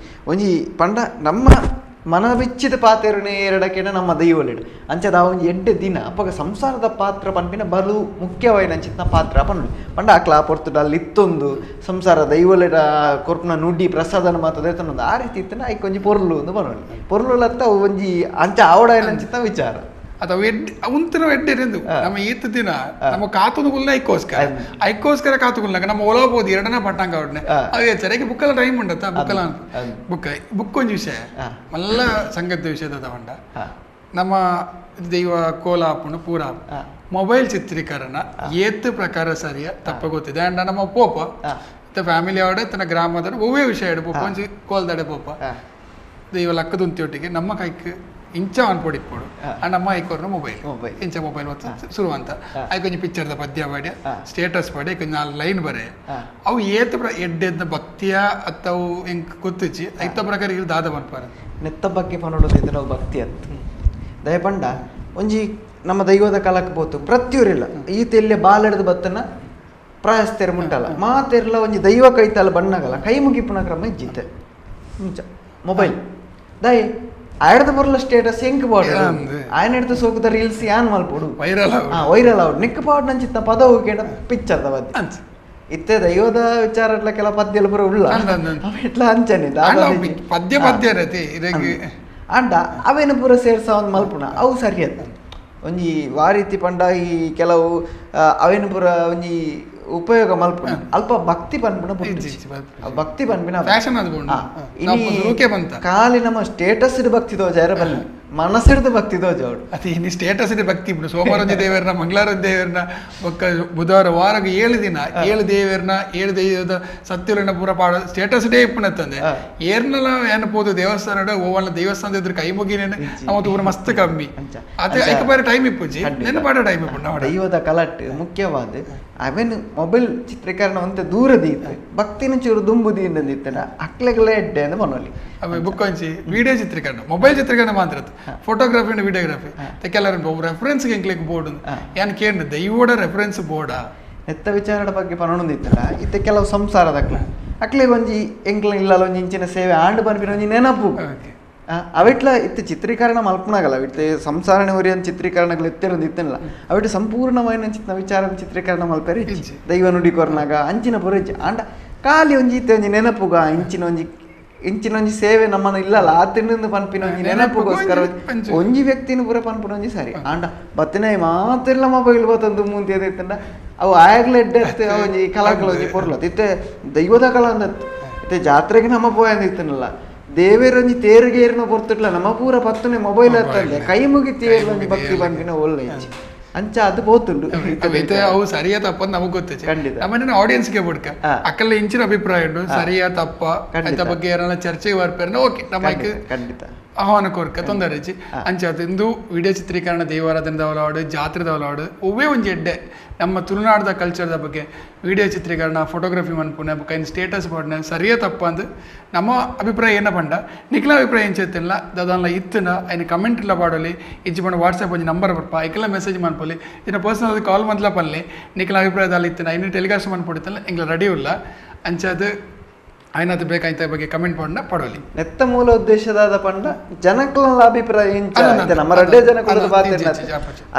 ಒಂಜಿ ಪಂಡ ನಮ್ಮ ಮನ ಬಿಚ್ಚಿದ ಪಾತೆರುನೇ ಎರಡಕ್ಕೆನ ನಮ್ಮ ದೈವಲಿಡು ಅಂಚದ ಒಂಜಿ ಎಡ್ಡೆ ದಿನ ಅಪ್ಪಗ ಸಂಸಾರದ ಪಾತ್ರ ಪನ್ಪಿನ ಬಲು ಮುಖ್ಯವಾಯಿನ ಅಂಚಿತ್ನ ಪಾತ್ರ ಪನ್ಪು ಪಂಡ ಅಕ್ಲ ಪೊರ್ತುಡ ಅಲ್ಲಿ ಇತ್ತೊಂದು ಸಂಸಾರ ದೈವಲಿಡ ಕೊರ್ಪುನ ನುಡಿ ಪ್ರಸಾದನ ಮಾತ್ರ ದೇತನೊಂದು ಆ ರೀತಿ ಇತ್ತನ ಐಕ್ ಒಂಜಿ ಪೊರ್ಲು ಒಂದು ಬರೋಣ ಪೊರ್ಲು ಲತ್ತ ಒಂಜಿ ಅಂಚ ಆವಡ ಅಂಚಿತ್ನ ವಿಚಾರ ಅಥವಾ ಉಂತಿನ ಎಡ್ಡೆರೆಂದು ನಮ್ಮ ಈತ ದಿನ ನಮ್ಮ ಕಾತುನು ಗುಲ್ನ ಐಕ್ಕೋಸ್ಕರ ಐಕ್ಕೋಸ್ಕರ ಕಾತುಗುಲ್ನಾಗ ನಮ್ಮ ಒಲ ಬೋದು ಎರಡನ ಪಟ್ಟಂಗ ಅವಡನೆ ಅದೇ ಸರಿಯಾಗಿ ಬುಕ್ಕಲ ಟೈಮ್ ಉಂಡತ್ತ ಬುಕ್ಕಲ ಬುಕ್ಕ ಬುಕ್ ಒಂಜಿ ವಿಷಯ ಮಲ್ಲ ಸಂಗತಿ ವಿಷಯದ ತಗೊಂಡ ನಮ್ಮ ದೈವ ಕೋಲ ಆಪುಂಡು ಪೂರ ಮೊಬೈಲ್ ಚಿತ್ರೀಕರಣ ಏತ್ ಪ್ರಕಾರ ಸರಿಯ ತಪ್ಪ ಗೊತ್ತಿದೆ ಅಂಡ್ ನಮ್ಮ ಪೋಪ ಫ್ಯಾಮಿಲಿ ಅವಡೆ ತನ್ನ ಗ್ರಾಮದ ಒವ್ವೇ ವಿಷಯ ಪೋಪ ಒಂಜಿ ಕೋಲ್ದಡೆ ಪೋಪ ದೈವ ಲಕ್ಕದುಂತಿಯೊಟ್ಟಿಗೆ ನಮ್ಮ ಕೈಕ್ ಇಂಚ ಅನ್ಪೊಡಿ ಇಪ್ಪೊಡು ಅಂಡ್ ಅಮ್ಮ ಐಕೋರ್ನ ಮೊಬೈಲ್ ಇಂಚ ಮೊಬೈಲ್ ಮತ್ತು ಶುರು ಅಂತ ಐಕೊಂಜಿ ಪಿಕ್ಚರ್ದ ಪದ್ಯ ಪಾಡ್ಯ ಸ್ಟೇಟಸ್ ಪಾಡ್ಯ ಐಕೊಂಜಿ 4 ಲೈನ್ ಬರೆ ಅವು ಏತ ಎಡ್ಡೆದ್ನ ಭಕ್ತಿಯ ಅತ್ತವು ಎಂಕ್ ಗೊತ್ತಿಚ್ಚಿ ಐತ ಪ್ರಕಾರ ಇಲ್ಲಿ ದಾದ ಪನ್ಪಾರ ನೆತ್ತ ಬಗ್ಗೆ ಪನೋಡೋದು ನಾವು ಭಕ್ತಿ ಅತ್ತು ದಯಪಂಡ ಒಂಜಿ ನಮ್ಮ ದೈವದ ಕಾಲಕ್ಕೆ ಪೋತು ಪ್ರತಿಯೂರಿಲ್ಲ ಈತ ಎಲ್ಲೇ ಬಾಲೆಡ್ದು ಬತ್ತನ ಪ್ರಾಯಸ್ಥೆರ್ ಮುಟ್ಟಲ್ಲ ಮಾತೆರ್ಲ ಒಂಜಿ ದೈವ ಕೈತಲ್ಲ ಬಣ್ಣಗಲ್ಲ ಕೈ ಮುಗಿಪುನ ಕ್ರಮ ಇಜ್ಜಿತ್ತೆ ಮುಂಚ ಮೊಬೈಲ್ ದಯ ಆಯ್ದ ಬರಲ ಸ್ಟೇಟಸ್ ಎಂಕ್ ಬೋಡು ಆಯನ ಹಿಡ್ದು ಸೋಕುದ ರೀಲ್ಸ್ ಯಾನ್ ಮಲ್ಪೊಡು ವೈರಲ್ ವೈರಲ್ ಆವಡು ನಿಕ್ ಪಾಡ್ ನಂಚಿತ್ತ ಪದ ಹೋಗಿ ಪಿಕ್ಚರ್ the ಬದ್ದೆ ಇತ್ತೆ ದೈವದ ವಿಚಾರ ಎಟ್ಲ ಕೆಲ ಪದ್ಯ ಪೂರ ಉಳ್ಳ ಅವೆಟ್ಲ ಅಂಚನೆ ಪದ್ಯ ಪದ್ಯ ಅಂಡ ಅವೇನು ಪೂರ ಸೇರ್ಸ ಒಂದು ಮಲ್ಪುಣ ಅವು ಸರಿ ಅತ್ತ ಒಂಜಿ ವಾರೀತಿ ಪಂಡ ಈ ಕೆಲವು ಅವೇನು ಪೂರ ಒಂಜಿ ಉಪಯೋಗ ಮಲ್ಪುಣ ಅಲ್ಪ ಭಕ್ತಿ ಪನ್ಪುಣ ಭಕ್ತಿ ಪನ್ಪಿನ ಖಾಲಿ ನಮ್ಮ ಸ್ಟೇಟಸ್ ಭಕ್ತಿ ತೋಜಾರ ಬಲ್ಲಿ ಮನಸ್ಸಿಡ್ದು ಭಕ್ತಿ ದೋಜೋಡು ಅತಿ ಇನ್ನು ಸ್ಟೇಟಸ್ ಇದೆ ಭಕ್ತಿ ಇಪ್ಪು ಸೋಮವಾರ ದೇವರನ್ನ ಮಂಗಳವಾರ ದೇವರನ್ನ ಬೊಕ್ಕ ಬುಧವಾರ ವಾರಗ 7 ದಿನ 7 ದೇವರನ್ನ 7 ದೈವದ ಸತ್ಯಲನ್ನ ಪೂರ ಪಾಡ ಸ್ಟೇಟಸ್ ಡೇ ಇಪ್ಪುನತ್ತಂದೆ ಏರ್ನಲ ಏನು ಪೋದು ದೇವಸ್ಥಾನ ಓವಲ್ಲ ದೇವಸ್ಥಾನದ ಎದುರು ಕೈ ಮುಗಿನೇನೆ ನಮ್ಮ ಪೂರ ಮಸ್ತ್ ಕಮ್ಮಿ ಅದೇ ಐಕ ಬಾರಿ ಟೈಮ್ ಇಪ್ಪುಜಿ ನೆನ ಪಾಡ ಟೈಮ್ ಇಪ್ಪು ನಾವು ದೈವದ ಕಲಟ್ ಮುಖ್ಯವಾದ ಅವೇನು ಮೊಬೈಲ್ ಚಿತ್ರೀಕರಣ ಒಂತೆ ದೂರದೀತ್ ಭಕ್ತಿನ ಚೂರು ದುಂಬು ದೀಂದಿತ್ತನ ಅಕ್ಲೆಗಳ ಎಡ್ಡೆ ಅಂದ್ ಮನೋಲಿ ಅವೆ ಬುಕ್ ಒಂಜಿ ವಿಡಿಯೋ ಚಿತ್ರೀಕರಣ ಮೊಬೈಲ್ ಚಿತ್ರೀಕರಣ ಮಾತ್ರ ಫೋಟೋಗ್ರಫಿ ಅಂಡ್ ವಿಡಿಯೋಗ್ರಫಿ ಕೆಲವರು ರೆಫರೆನ್ಸ್ ಎಂಕ್ಲೆಗ್ ಬೋರ್ಡ್ ಏನ್ ಕೇಂದ್ರ ದೈವೋಡ ರೆಫರೆನ್ಸ್ ಬೋರ್ಡಾ ನೆತ್ತ ವಿಚಾರದ ಬಗ್ಗೆ ಪನೊಂದಿತ್ತಲ್ಲ ಇತ್ತೆ ಕೆಲವು ಸಂಸಾರದ ಅಕ್ಲೆ ಅಕ್ಲೆ ಒಂಜಿ ಎಂಕ್ಲ ಇಲ್ಲಲ್ಲ ಒಂಜಿ ಇಂಚಿನ ಸೇವೆ ಆಂಡ್ ಪನ್ಪಿನ ಒಂಜಿ ನೆನಪು ಅವಿಟ್ಲ ಇತ್ತೆ ಚಿತ್ರೀಕರಣ ಮಲ್ಪನಾಗಲ್ಲ ಅವಿಟ್ಲೆ ಸಂಸಾರನೆ ಒರಿಯನ್ ಚಿತ್ರೀಕರಣಗಳು ಇತ್ತಿರೋದು ಇತ್ತಲ್ಲ ಅವಿಟ್ಟು ಸಂಪೂರ್ಣವಾಯಿನ ಚಿತ್ನ ವಿಚಾರ ಚಿತ್ರೀಕರಣ ಮಲ್ಪೆರೆ ದೈವ ನುಡಿ ಕೊರ್ನಾಗ ಅಂಚಿನ ಪುರ ಇಜ್ಜಿ ಆಂಡ ಖಾಲಿ ಒಂಜಿ ಇತ್ತೆ ಒಂಜಿ ನೆನಪುಗ ಇಂಚಿನ ಒಂಜಿ ಇಂಚಿನ ಒಂಜಿ ಸೇವೆ ನಮ್ಮನ ಇಲ್ಲಲ್ಲ ಆತಿನ ಪನ್ಪಿನ ಒಂಜಿ ನೆನಪುಗೋಸ್ಕರ ಒಂಜಿ ವ್ಯಕ್ತಿನ ಪೂರ ಪನ್ಪಿನ ಒಂಜಿ ಸರಿ ಆಂಡ ಬತ್ತಿನ ಮಾತೆಲ್ಲ ಮೊಬೈಲ್ ಬತ್ತಂದು ಮುಂದೆ ಇತ್ತಂಡ ಅವು ಆಯಾಗ್ಲ ಎಡ್ಡೆ ಒಂಜಿ ಕಲಾಕಲ ಒಂಜಿ ಪೊರ್ಲತ್ ಇತ್ತೆ ದೈವದ ಕಲ ಅಂದತ್ತು ಇತ್ತೆ ಜಾತ್ರೆಗೆ ನಮ್ಮ ಪೋಯಂದ ಇತ್ತನಲ್ಲ ದೇವೇರೊಂಜಿ ತೇರುಗೇರಿನ ಪೊರ್ತುಟ್ಲ ನಮ್ಮ ಪೂರ ಪತ್ತನೆ ಮೊಬೈಲ್ ಹತ್ತಂದೆ ಕೈ ಮುಗಿ ತೇರು ಭಕ್ತಿ ಪನ್ಪಿನ ಒಳ್ಳೆ ಇಜ್ಜಿ ಅಂಚ ಅದು ಪೋತುಂಡು ಅವು ಸರಿಯಾ ತಪ್ಪ ನಮಗೆ ಗೊತ್ತಿದೆ ಖಂಡಿತ ನಮ್ಮನೆ ಆಡಿಯನ್ಸ್ಗೆ ಬುಡ್ಕ ಅಕ್ಕಲ್ಲ ಇಂಚಿನ ಅಭಿಪ್ರಾಯ ಉಂಟು ಸರಿಯಾ ತಪ್ಪ ಅಂತ ಬಗ್ಗೆ ಏನಾರ ಚರ್ಚೆಗೆ ಬರ್ಪೇರನ ಓಕೆ ನಮ್ಮ ಖಂಡಿತ ಆಹ್ವಾನ ಕೋರ್ಕ ತೊಂದರೆ ಇಜ್ಜಿ ಅಂಚ ಇಂದು ವಿಡಿಯೋ ಚಿತ್ರೀಕರಣ ದೈವಾರಾಧನೆದವಲಾಡು ಜಾತ್ರೆದವಲಾಡು ಒವ್ವೇ ಒಂಜಿ ಎಡ್ಡೆ ನಮ್ಮ ತುಳುನಾಡದ ಕಲ್ಚರ್ದ ಬಗ್ಗೆ ವಿಡಿಯೋ ಚಿತ್ರೀಕರಣ ಫೋಟೋಗ್ರಫಿ ಮನ್ಪುನ ಬೊಕ್ಕ ಇನ್ ಸ್ಟೇಟಸ್ ಬೋರ್ಡ್ನ ಸರಿಯೇ ತಪ್ಪ ಅಂದ್ ನಮ್ಮ ಅಭಿಪ್ರಾಯ ಏನ ಪಂಡ ನಿಕ್ಲ ಅಭಿಪ್ರಾಯ ಏನ್ ಚೇತಿಲ್ಲ ದಾದಾನ್ಲ ಇತ್ತುನ ಐನ ಕಮೆಂಟ್ ಇಲ್ಲ ಪಾಡೋಲಿ ಇಜ್ಜಿ ಪಂಡ ವಾಟ್ಸಪ್ ಒಂಜಿ ನಂಬರ್ ಬರ್ಪ ಐಕೆಲ್ಲ ಮೆಸೇಜ್ ಮನ್ಪೊಲಿ ಇನ್ನ ಪರ್ಸನಲ್ ಕಾಲ್ ಮಂತ್ಲ ಪನ್ಲಿ ನಿಕ್ಲ ಅಭಿಪ್ರಾಯದಲ್ಲಿ ಇತ್ತುನ ಐನ ಟೆಲಿಕಾಸ್ಟ್ ಮನ್ಪೊಡಿತ್ತಲ್ಲ ಎಂಗ್ಲ ರೆಡಿ ಇಲ್ಲ ಅಂಚಾದ ಆಯ್ನಾದ ಬೇಕಾಯ್ತ ಬಗ್ಗೆ ಕಮೆಂಟ್ ಪಂಡ ಪಡೋಲಿ ನೆತ್ತ ಮೂಲ ಉದ್ದೇಶದಾದ ಪಂಡ ಜನಕ್ಲ ಅಭಿಪ್ರಾಯ ಇಂಚ ನಮ್ಮ ರಡ್ಡೆ ಜನ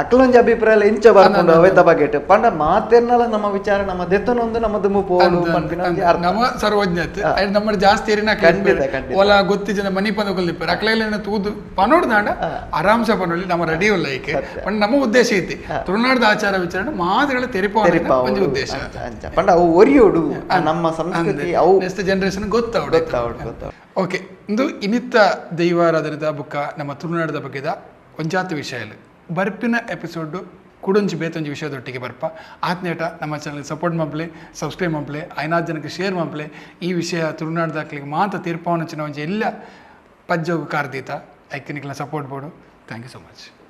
ಅಕ್ಲೊಂಜಿ ಅಭಿಪ್ರಾಯ ಇಂಚ ಬರ್ಕೊಂಡು ಅವೆತ ಬಗೆಟ್ ಪಂಡ ಮಾತೆರ್ನಲ ನಮ್ಮ ವಿಚಾರ ನಮ್ಮ ದೆತ್ತನೊಂದು ನಮ್ಮ ದುಂಬು ಪೋಲು ಪನ್ಪಿನ ನಮ್ಮ ಸರ್ವಜ್ಞತೆ ನಮ್ಮ ಜಾಸ್ತಿ ಏರಿನ ಓಲ ಗೊತ್ತಿ ಜನ ಮನಿ ಪಂದ ಕೊಲ್ಲಿಪ್ಪಾರ ಅಕ್ಲೆಲ್ಲ ತೂದು ಪನೋಡ್ ದಾಂಡ ಆರಾಮ್ಸ ಪನೋಲಿ ನಮ್ಮ ರೆಡಿ ಉಲ್ಲ ಐಕೆ ಪಂಡ ನಮ್ಮ ಉದ್ದೇಶ ಐತಿ ತುಳುನಾಡದ ಆಚಾರ ವಿಚಾರ ಮಾತುಗಳ ತೆರಿಪ ಒಂಜಿ ಉದ್ದೇಶ ಪಂಡ ಅವು ಒರಿಯೋಡು ನಮ್ಮ ಸಂಸ್ಕೃತಿ ಅವು ನೆಕ್ಸ್ಟ್ ಜನರೇಷನ್ ಗೊತ್ತಾವಡು. ಓಕೆ ಇಂದು ಇನ್ನಿತ್ತ ದೈವಾರಾಧನೆದ ಬುಕ್ಕ ನಮ್ಮ ತುಳುನಾಡದ ಬಗ್ಗೆದ ಒಂಜಾತ ವಿಷಯ ಬರ್ಪಿನ ಎಪಿಸೋಡ್ ಕುಡೊಂಜಿ ಬೇತೊಂಜಿ ವಿಷಯದೊಟ್ಟಿಗೆ ಬರ್ಪ ಆತ್ನೇಟ ನಮ್ಮ ಚಾನಲ್ ಸಪೋರ್ಟ್ ಮಂಪ್ಲೆ ಸಬ್ಸ್ಕ್ರೈಬ್ ಮಂಪ್ಲೆ ಐನಾರು ಜನಕ್ಕೆ ಶೇರ್ ಮಂಪ್ಲೆ ಈ ವಿಷಯ ತುಳುನಾಡದಾಕ್ಲಿಗೆ ಮಾತ ತೀರ್ಪಾವನ ಒಂಜಿ ಎಲ್ಲ ಪಜ್ಜೋಗು ಕಾರ್ದೀತ ಐಕ್ಕೆ ನಿಕ್ಲ support board. Thank you so much.